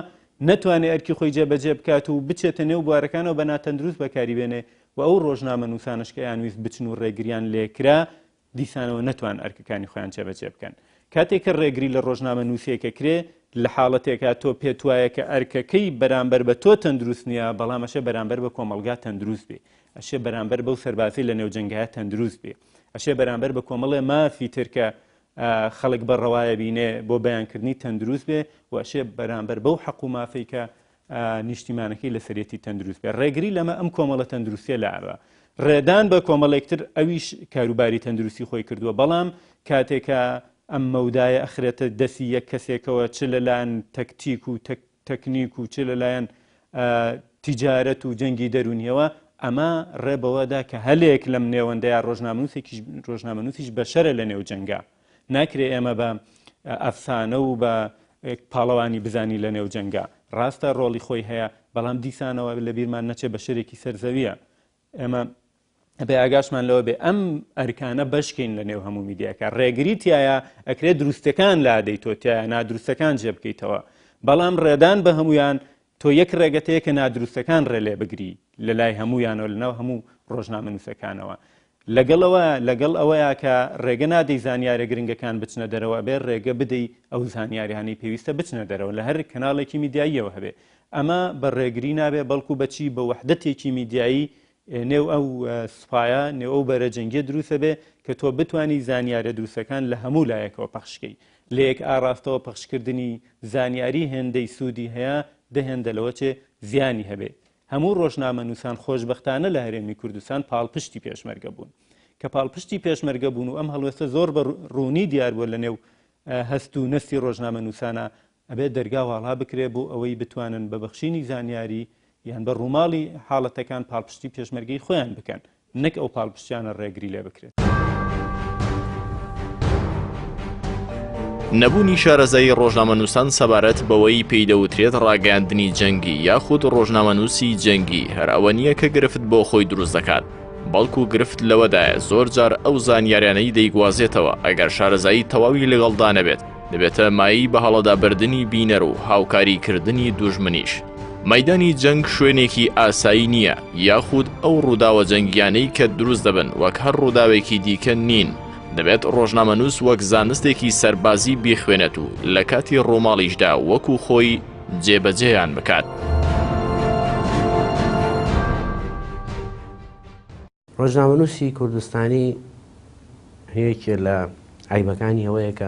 Speaker 5: نەتوانێ ئەرکی خۆی جێبەجێ بکات و بچێتە نێو بوارەکانەوە بە ناتەندروست بەکاری بێنێ و ئەو ڕۆژنامەنووسانەش کە ئەیانویست بچن و ڕێگریان لێکرا دیسانەوە نەتوان ئەرکەکانی خۆیان جێبەجێ بکەن. کاتێک کە ڕێگری لە ڕۆژنامەنووسێک ئەکرێ، لە حاڵەتێکا تۆ پێت وایە کە ئەرکەکەی بەرامبەر بە تۆ تەندروست نییە، بەڵام ئەشێ بەرامبەر بە کۆمەڵگا تەندروست بێ، ئەشێ بەرامبەر بەو سەربازەی لە نێو جەنگایە تەندروست بێ، ئەشێ بەرامبەر بە کۆمەڵێ مافی تر کە خەڵک بە ڕەوایە بینێ بۆ بەیانکردنی تەندروست بێ و ئەشێ بەرامبەر بەو حەق و مافەی کە نیشتیمانەکەی لەسەرێتی تەندروست بێ. ڕێگری لەمە ئەم کۆمەڵە تەندروستیە لابە. ڕێدان بە کۆمەڵێک تر ئەویش کاروباری تەندروستی خۆی کردووە، بەڵام کاتێکە ئەم مەودایە ئەخرێتە دەستی یەک کەسێکەوە چ لەلایەن تەکتیک و تەکنیک و چ لەلایەن تیجارەت و جەنگی دەروونیەوە، ئەمە ڕێ بەوەدا کە هەلێک لەم نێوەندەیا ڕۆژنامەنووسێکیش ڕۆژنامەنووسیش بەشەرە لە نێو جەنگا. ناکرێ ئێمە بە ئەفسانە و بە پاڵەوانی بزانی لە نێو جەنگا. ڕاستە ڕۆڵی خۆی هەیە، بەڵام دیسانەوە لە بیرمان نەچێ بەشەرێکی سەر زەویە. ئێمە ئەبێ ئاگاشمان لەوە بێ ئەم ئەرکانە بەشکەین لە نێو هەموو میدیاکە. ڕێگری تایە ئەکرێ دروستەکان لادەی تۆ تایە نادروستەکان جێ بکەیتەوە. بەڵام ڕێدان بە هەمویان تۆ یەک ڕێگەت هەیە کە نادروستەکان ڕێ لێ بگری لە لای هەموویانەوە لەناو هەموو ڕۆژنامەنووسەکانەوە. لەگەڵ ئەوە لەگەڵ ئەوەیا کە ڕێگە نادەی زانیارە گرنگەکان بچنە دەرەوە ئەبێ ڕێگە بدەی ئەو زانیاریانەی پێویستە بچنە دەرەوە لە هەر کەناڵێکی میدیاییەوە هەبێ. ئەمە بە ڕێگری نابێ بەڵکو بە چی بە وەحدەتێکی میدیایی نێو ئەو سوپایە نێو ئەو بەرە جەنگیە دروست ئەبێ کە تۆ بتوانی زانیارە دروستەکان لە هەموو لایەکەوە پەخشکەی. لە یەک ئاڕاستەوە پەخشکردنی زانیاری هێندەی سوودی هەیە دە هێندە لەوە چێ زیانی هەبێ. هەموو ڕۆژنامەنووسان خۆشبەختانە لە هەرێمی کوردستان پاڵپشتی پێشمەرگە بوون. کە پاڵپشتی پێشمەرگە بوون و ئەم هەڵوێستە زۆر بە ڕوونی دیار بووە لە نێو هەست و نەستی ڕۆژنامەنووسانا، ئەبێ دەرگا واڵا بکرێ بۆ ئەوەی بتوانن بە بەخشینی زانیاری یان بە ڕووماڵی حاڵەتەکان پاڵپشتی پێشمەرگەی خۆیان بکەن. نەک ئەو پاڵپشتیانە ڕێگری لێ بکرێت.
Speaker 1: نەبوونی شارەزایی ڕۆژنامەنووسان سەبارەت بەوەی پێی دەوترێت ڕاگەیاندنی جەنگی یاخود ڕۆژنامەنووسی جەنگی هەر ئەوە نییە کە گرفت بۆ خۆی دروست دەکات، بەڵکو گرفت لەوەدایە زۆر جار ئەو زانیاریانەی دەیگوازێتەوە ئەگەر شارەزایی تەواوی لەگەڵدا نەبێت دەبێتە مایەی بەهەڵەدابردنی بینەر و هاوکاریکردنی دوژمنیش. مەیدانی جەنگ شوێنێکی ئاسایی نییە، یاخود ئەو ڕووداوە جەنگیانەی کە دروست دەبن وەک هەر ڕووداوێکی دیکە نین، دەبێت ڕۆژنامەنووس وەک زانستێکی سەربازی بیخوێنێت و لە کاتی ڕووماڵیشدا وەکو خۆی جێبەجێیان بکات.
Speaker 2: ڕۆژنامەنووسی کوردستانی یەکێ لە عەیبەکانی ئەوەیە کە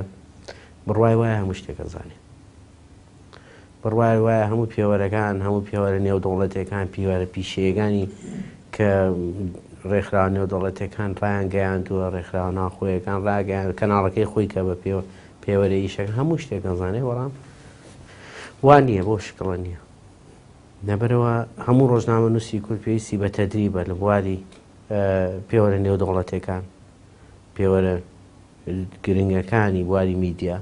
Speaker 2: بڕوای وایە هەموو شتێک ئەزانێ. بڕوای وایە هەموو پێوەرەکان، هەموو پێوەرە نێودەوڵەتیەکان، پیوەرە پیشەیەکانی کە ڕێکخراوە نێودەوڵەتیەکان ڕایانگەیاندووە، ڕێکخراوە ناوخۆیەکان ڕاگەیان، کەناڵەکەی خۆی کە بە پێوەرە ئیشەکە هەموو شتێک ئەزانێ، بەڵام وا نییە، بەو شکڵە نییە. لەبەرئەوە هەموو ڕۆژنامەنووسی کورد پێویستی بە تەدریبە لە بواری پێوەرە نێودەوڵەتیەکان، پێوەرە گرنگەکانی بواری میدیا،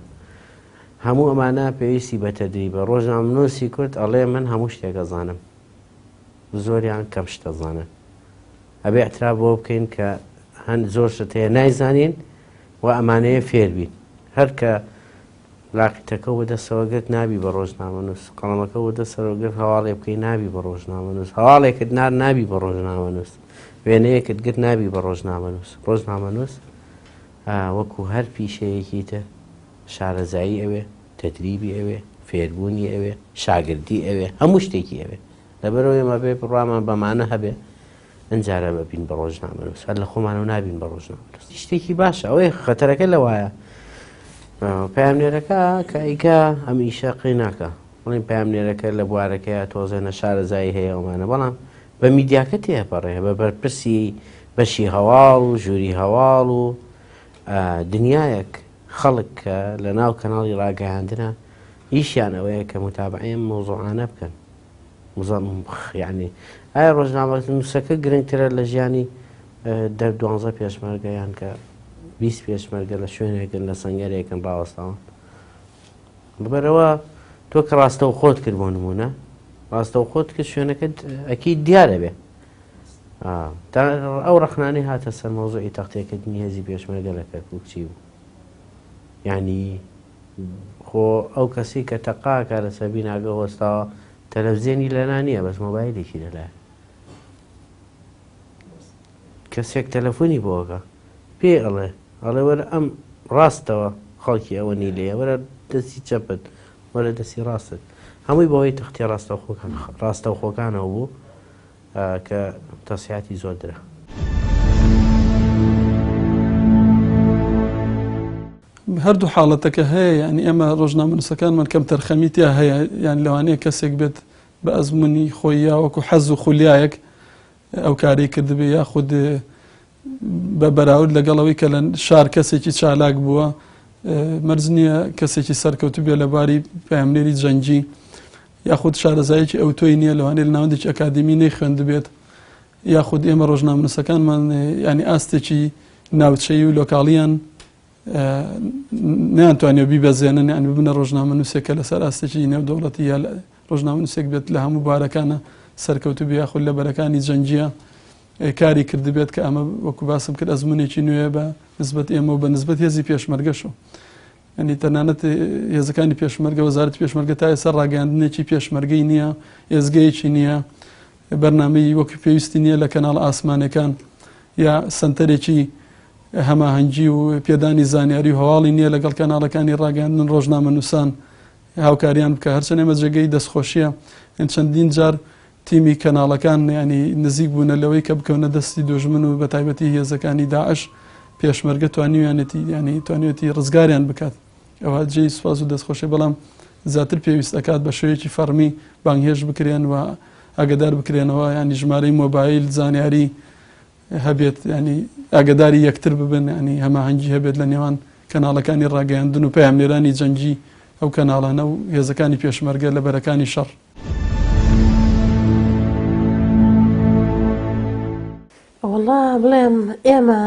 Speaker 2: هەموو ئەمانە پێویستی بە تەدریبە. ڕۆژنامەنووسی کورد ئەڵێ من هەموو شتێک ئەزانم، زۆریان کەم شت ئەزانن. ئەبێ اعتراف بەوە بکەین کە هەند زۆر شت هەیە نایزانین و ئەمانەیە فێربین. هەر کە لاقیتەکە و دەسەوە گرت نابی بە ڕۆژنامەنووس، قەڵەمەکە و دەسەوە گرت هەواڵێ بکەی نابی بە ڕۆژنامەنووس، هەواڵێکت نار نابی بە ڕۆژنامەنووس، وێنەیەکت گرت نابی بە ڕۆژنامەنووس. ڕۆژنامەنووس وەکو هەر پیشەیەکی تر شارەزایی ئەوێ، تەدریبی ئەوێ، فێربوونی ئەوێ، شاگردی ئەوێ، هەموو شتێکی ئەوێ. لەبەرئەوەی ئێمە بێ بڕوامان بەمانە هەبێ ئنجارە ببین بە ڕۆژنامەنووس، هەر لە خۆمانەوە نابین بە ڕۆژنامەنووس. شتێکی باشە، ئەوەی خەتەرەکە لەوایە پەیامنێرەکە کە ئەیکا ئەم ئیشە قەی ناکا، بڵێن پەیامنێرەکە لە بوارەکەیە تۆزێ نەشارەزایی هەیە ئەومانە، بەڵام بە میدیاکە تێپەڕێ، بە بەرپرسی بەشی هەواڵ و ژووری هەواڵ و دنیایەک خەڵک کە لە ناو کەناڵی ڕاگەیاندنە ئیشیان ئەوەیە کە متابعەی ئەم مەوزوعانە بکەن. یعنی ئایا ڕۆژنامەنووسەکە گرنگترە لە ژیانی دە دوانزە پێشمەرگە یان کە 20 پێشمەرگە لە شوێنێکن لە سەنگەرێکن ڕاوەستاون؟ بەرەوە تۆ کە ڕاستەو خۆت کرد بۆ نمونە ڕاستەو خۆت کرد شوێنەکەت ئەکی دیارە بێ ئەو ڕەخنانەی هاتە سەر مەوزوعی تەختێکردنی هێزی پێشمەرگە لە کەرکوک چی بوو؟ یعنی خۆ ئەو کەسی کە تەقاکە لەسەر بیناگە وەستاوە تەلەفزیۆنی لەلا نییە بەس مۆبایلێکی لەلایە کەسێک تەلەفۆنی بۆکە پێ ئەڵێ ئەڵێ وەرە ئەم ڕاستەوە خەڵکی ئەوە نی لێیە وەرە دەستی چەپت وەرە دەستی ڕاستت هەمووی بەوەی تەختی ڕاستەوخۆکان ڕاستەوخۆکانەوە بوو کە تەسیاتی زۆر درا.
Speaker 3: هەردوو حاڵەتەکە هەیە یعنی ئێمە ڕۆژنامەنووسەکانمان کەم تەرخەمی تیا هەیە یان لەوانەیە کەسێک بێت بە ئەزمموی خۆی یا وەکو حەز و خولیایەک ئەو کارەی کردبێ یاخود بە بەراورد لەگەڵ ئەوەی کە لە شار کەسێکی چالاک بووە مەرج نییە کەسێکی سەرکەوتو بێ لە باری پەیامنێری جەنگی یاخود شارەزایەکی ئەوتۆی نییە لەوانەیە لە ناوەندێکی ئەکادیمی نەیخوێندبێت یاخود ئێمە ڕۆژنامەنووسەکانمان ینی ئاستێکی ناوچەی و لۆکاڵیان نەیانتوانیوە بیبەزێنن یان ببنە ڕۆژنامەنووسێک کە لەسەر ئاستێکی نێودەوڵەتی یا ڕۆژنامەنووسێک بێت لە هەموو بارەکانە سەرکەوتوو بێ یاخود لە بەرەکانی جەنگیە کاری کردبێت کە ئەمە وەکو باسم کرد ئەزمونێکی نوێ بە نسبەت ئێمە و بە نسبەت هێزی پێشمەرگەشەوە. ینی تەنانەت هێزەکانی پێشمەرگە وەزارەتی پێشمەرگە تا ئێستا ڕاگەیاندنێکی پێشمەرگەی نییە ئێزگەیەکی نییە بەرنامەی وەکو پێویستی نییە لە کەناڵ ئاسمانەکان یا سنتەرێکی هەماهەنگی و پێدانی زانیاری و هەواڵی نییە لەگەڵ کەناڵەکانی ڕاگەاندن ڕۆژنامەنووسان هاوکاریان بکە هەرچەند ئێمە جێگەی دەستخۆشیە چەندین جار تیمی کەناڵەکان یانی نزیک بوونە لەوەی کە بکەونە دەستی دوژمن و بەتایبەتی هێزەکانی داعش پێشمەرگە توانیویانێتی یانی توانیوێتی ڕزگاریان بکات ئەوە جێی سوپاس و دەستخۆشی بەڵام زیاتر پێویست ئەکات بە شێوەیەکی فەڕمی بانگهێشت بکرێن و ئاگدار بکرێنەوە ینی ژمارەی مۆبایل زانیاری هەبێت ینی ئاگداری یەکتر ببن ینی هەماهەنگی هەبێت لە نێوان کەناڵەکانی ڕاگەیاندن و پەیامنێرانی جەنگی ئەو کەناڵانە و هێزەکانی پێشمەرگە لە بەرەکانی شەڕ.
Speaker 4: وەڵا بڵێم ئێمە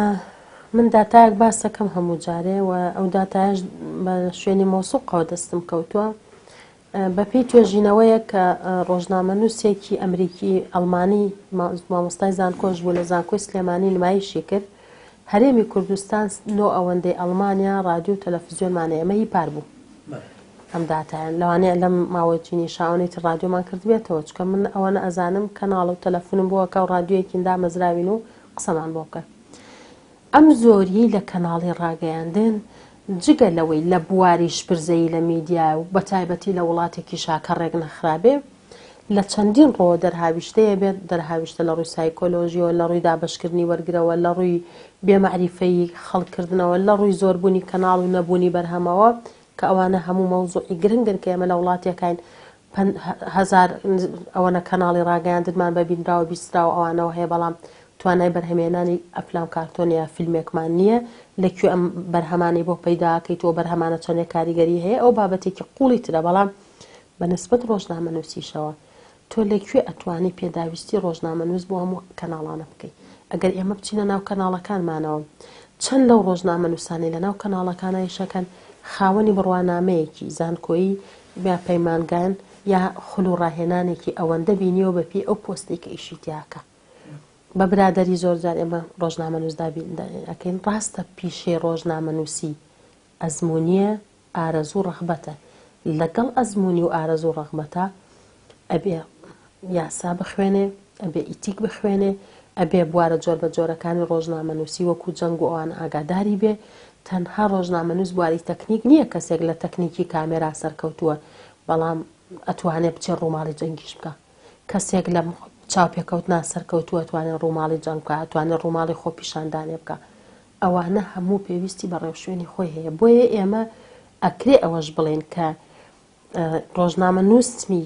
Speaker 4: من داتایەک باس دەکەم هەموو جارێ و ئەو داتایەش بە شوێنی مۆسوقەوە دەستم کەوتووە بەپێی توێژینەوەیەک کە ڕۆژنامەنووسێکی ئەمریکی ئەڵمانی مامۆستای زانکۆش بوو لە زانکۆی سلێمانی نمایشی کرد هەرێمی کوردستان نۆ ئەوەندەی ئەڵمانیا ڕادیۆ و تەلەفزیۆنمان هەیە ئەمە هی پار بوو ئەم داتایان لەوانەیە لەم ماوەی چینی شاوەنەی تر ڕادیۆمان کردبێتەوە چونکە من ئەوەنە ئەزانم کەناڵ و تەلەفونم بۆ ئەکا و ڕادیۆیەکین دامەزراوین و قسەمان بۆ بکەن ئەم زۆریی لە کەناڵی ڕاگەیاندن جگە لەوەی لە بواری شپرزەیی لە میدیا و بەتایبەتی لە وڵاتێکیشا کە ڕێک نەخرابێ لە چەندین ڕووەوە دەرهاویشتەیە بێت، دەرهاویشتە لە ڕووی سایکۆلۆژیەوە، لە ڕووی دابەشکردنی وەرگرەوە، لە ڕووی بێ مەعریفەیی خەڵک کردنەوە، لە ڕووی زۆربوونی کەناڵ و نەبوونی بەرهەمەوە، کە ئەوانە هەموو مەوزوعی گرنگن کە ئێمە لە وڵاتێکاین هەزار ئەوەنە کەناڵی ڕاگەیاندنمان بە بینراو و بیستراو ئەوانەوە هەیە بەڵام توانای بەرهەمێنانی ئەفلام کارتۆن یا فیلمێکمان نییە لە کوێ ئەم بەرهەمانەی بۆ پەیدا ئەکەیت و بەرهەمانە چەندێک کاریگەری هەیە ئەو بابەتێکی قوڵی ترە بەڵام بە نسبەت ڕۆژنامەنووسیشەوە تۆ لە کوێ ئەتوانی پێداویستی ڕۆژنامەنووس بۆ هەموو کەناڵانە بکەی؟ ئەگەر ئێمە بچینە ناو کەناڵەکانمانەوە چەند لەو ڕۆژنامەنووسانەی لە ناو کەناڵەکانا ئیشەکەن خاوەنی بڕوانامەیەکی زانکۆیی یا پەیمانگان یا خول و ڕاهێنانێکی ئەوەندە بینیوە بە پێی ئەو پۆستەی کە ئیشی تیاکە بە برادەری زۆر جار ئێمە ڕۆژنامەنووس دابین ئەکەین ڕاستە پیشەی ڕۆژنامەنووسی ئەزموونیە ئارەزوو ڕەغبەتە، لەگەڵ ئەزموونی و ئارەزوو ڕەغبەتە ئەبێ یاسا بخوێنێ، ئەبێ ئیتیک بخوێنێ، ئەبێ بوارە جۆربەجۆرەکانی ڕۆژنامەنووسی وەکوو جەنگ و ئەوانە ئاگاداری بێ، تەنها ڕۆژنامەنووس بواری تەکنیک نییە کەسێک لە تەکنیکی کامێرا سەرکەوتووە بەڵام ئەتوانێ بچێ ڕووماڵی جەنگیش بکا. کەسێک لە چاوپێکەوتنا سەرکەوتووە ئەتوانێ ڕووماڵی جەنگ بکا، ئەتوانێ ڕووماڵی خۆپیشاندانێ بکا. ئەوانە هەموو پێویستی بە ڕێوشوێنی خۆی هەیە بۆیە ئێمە ئەکرێ ئەوەش بڵێین کە ڕۆژنامەنووسمی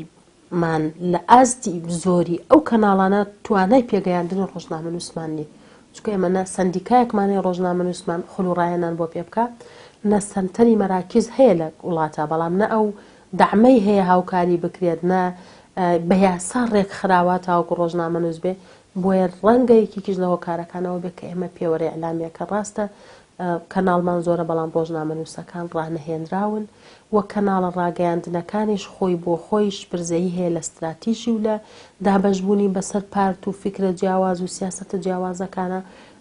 Speaker 4: مان لە ئاستی زۆری ئەو کەناڵانە توانای پێگەیاندنی ڕۆژنامەنووسمان نییە چونکە ئێمە نە سەندیکایەکمان هەیە ڕۆژنامەنووسمان خول و ڕاهێنان بۆ پێ بکە نە سەنتەری مەراکیز هەیە لە وڵاتە بەڵام نە ئەو دەعمەی هەیە هاوکاری بکرێت نە بە یاسا ڕێکخراوە تاوەکو ڕۆژنامەنووس بێ بۆیە ڕەنگە یەکێکیش لە هۆکارەکان ئەوە بێت کە ئێمە پێوەرە ئیعلامییەکە ڕاستە کەناڵمان زۆرە بەڵام ڕۆژنامەنووسەکان ڕانەهێنراون و کەناڵە ڕاگەیاندنەکانیش خۆی بۆ خۆی شپرزەیی هەیە لە ستراتیژی و لە دابەشبوونی بەسەر پارت و فیکرە جیاواز و سیاسەتە جیاوازەکانە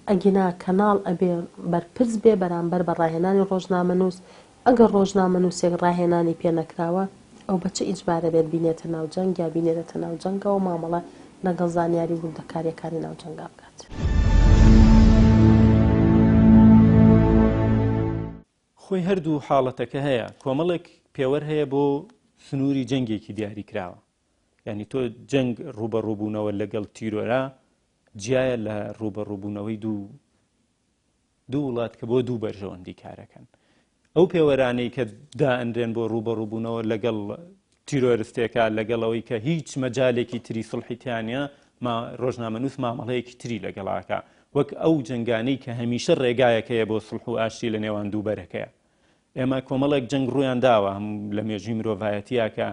Speaker 4: ئەگینا کەناڵ ئەبێ بەرپرس بێ بەرامبەر بە ڕاهێنانی ڕۆژنامەنووس ئەگەر ڕۆژنامەنووسێک ڕاهێنانی پێ نەکراوە، ئەو بە چ ئیجبارە بێت بینێتە ناو جەنگ یا بینێرێتە ناو جەنگەوە مامەڵە لەگەڵ زانیاری و وردەکارییەکانی ناو جەنگا بکات؟
Speaker 5: خۆی هەردوو حاڵەتەکە هەیە، کۆمەڵێک پێوەر هەیە بۆ سنووری جەنگێکی دیاریکراوە، یانی تۆ جەنگ ڕووبەڕووبوونەوە لەگەڵ تیرۆرا جیایە لە ڕووبەڕووبوونەوەی دوو دوو وڵات کە بۆ دوو بەرژەوەندی کارەکەن. ئەو پێوەرانەی کە دائەنرێن بۆ ڕووبەڕووبوونەوە لەگەڵ تیرۆرستێکا لەگەڵ ئەوەی کە هیچ مەجالێکی تری سڵحی تیانە ما ڕۆژنامەنووس مامەڵەیەکی تری لەگەڵاکە وەک ئەو جەنگانەی کە هەمیشە ڕێگایەک هەیە بۆ سڵح و ئاشتی لە نێوان دوو بەرەکەیە ئێمە کۆمەڵێک جەنگ ڕوویان داوە هەم لە مێژووی مرۆڤایەتیە کە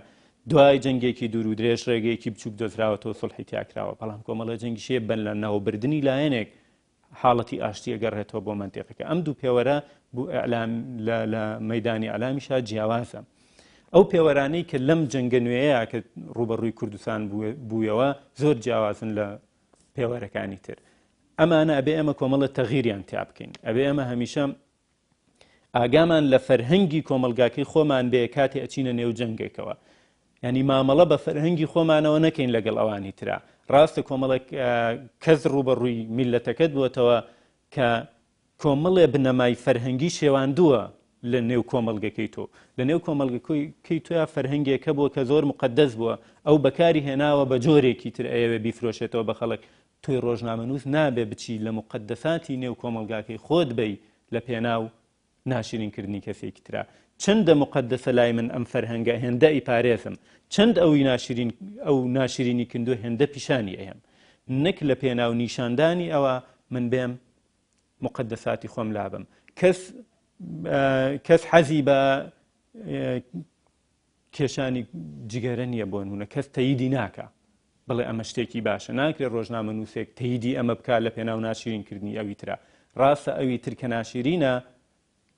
Speaker 5: دوای جەنگێکی دوور و درێژ ڕێگەیەکی بچووک دۆزراوەتەوە سڵحی تیاکراوە بەڵام کۆمەڵێ جەنگیش هەیە بە لەناوبردنی لایەنێک حاڵەتی ئاشتی ئەگەڕێتەوە بۆ مەنتیقەکە. ئەم دوو پێوەرە بۆ ئیعلام لە لە مەیدانی ئیعلامیشا جیاوازە. ئەو پێوەرانەی کە لەم جەنگە نوێیە کە ڕووبەڕووی کوردستان بوویەوە زۆر جیاوازن لە پێوەرەکانی تر. ئەمانە ئەبێ ئێمە کۆمەڵە تەغیریان تیا بکەین. ئەبێ ئێمە هەمیشە. ئاگامان لە فەرهەنگی کۆمەڵگاکەی خۆمان بێ کاتێ ئەچینە نێو جەنگێکەوە. یانی مامەڵە بە فەرهەنگی خۆمانەوە نەکەین لەگەڵ ئەوانی ترا. ڕاستە کۆمەڵێک کەس ڕووبەڕووی میللەتەکەت بووەتەوە کە کۆمەڵێ بنەمای فەرهەنگی شێواندووە لە نێو کۆمەڵگەکەی تۆ. لە نێو کۆمەڵگەکەی تۆیا فەرهەنگێک هەبووە کە زۆر موقەدەس بووە، ئەو بەکاری هێناوە بە جۆرێکی تر ئەیەوێ بیفرۆشێتەوە بە خەڵک، تۆی ڕۆژنامەنووس نابێ بچی لە موقەدەساتی نێو کۆمەڵگاکەی خۆت بەی لە پێناو ناشرین کردنی کەسێکی ترا. چەندە موقەدەسە لای من ئەم فەرهەنگە هێندە ئەیپارێزم، چەند ئەوی ناشرین ئەو ناشرینی کردووە هێندە پیشانی ئەیەم. نەک لە پێناو نیشاندانی ئەوە من بێم موقەدەساتی خۆم لابەم. کەس کەس حەزی بە کێشانی جگەرە نییە بۆ نمونە کەس تەیدی ناکا بڵێ ئەمە شتێکی باشە ناکرێت ڕۆژنامە نووسێک تەیدی ئەمە بکات لە پێناو ناشرین کردنی ئەوی ترا ڕاستە ئەوی تر کە ناشرینە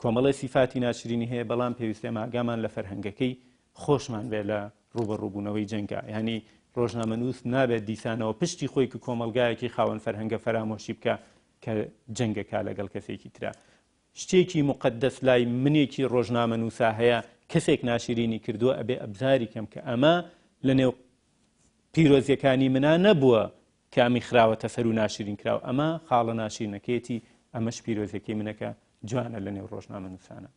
Speaker 5: کۆمەڵی سیفاتی ناشرینی هەیە بەڵام پێویستە ئێمە ئاگامان لە فەرهەنگەکەی خۆشمان بێ لە ڕوبەڕووبوونەوەی جەنگا ینی ڕۆژنامەنووس نابێت دیسانەوە پشتی خۆی کە کۆمەلگایەکی خاوەن فەرهەنگە فەرامۆشی بکە کە جەنگەکە لەگەڵ کەسێکی ترا شتێکی موقەدەس لای منێکی ڕۆژنامەنووسا هەیە کەسێک ناشرینی کردووە ئەبێ ئەبزاری کەم کە ئەمە لە نێو پیرۆزیەکانی منا نەبووە کە ئەمی خراوەتە سەر و ناشرین کراوە ئەمە خاڵە ناشرینەکەیەتی ئەمەش پیرۆزیەکەی منەکە جوانە لە نێو ڕۆژنامەنووسانە.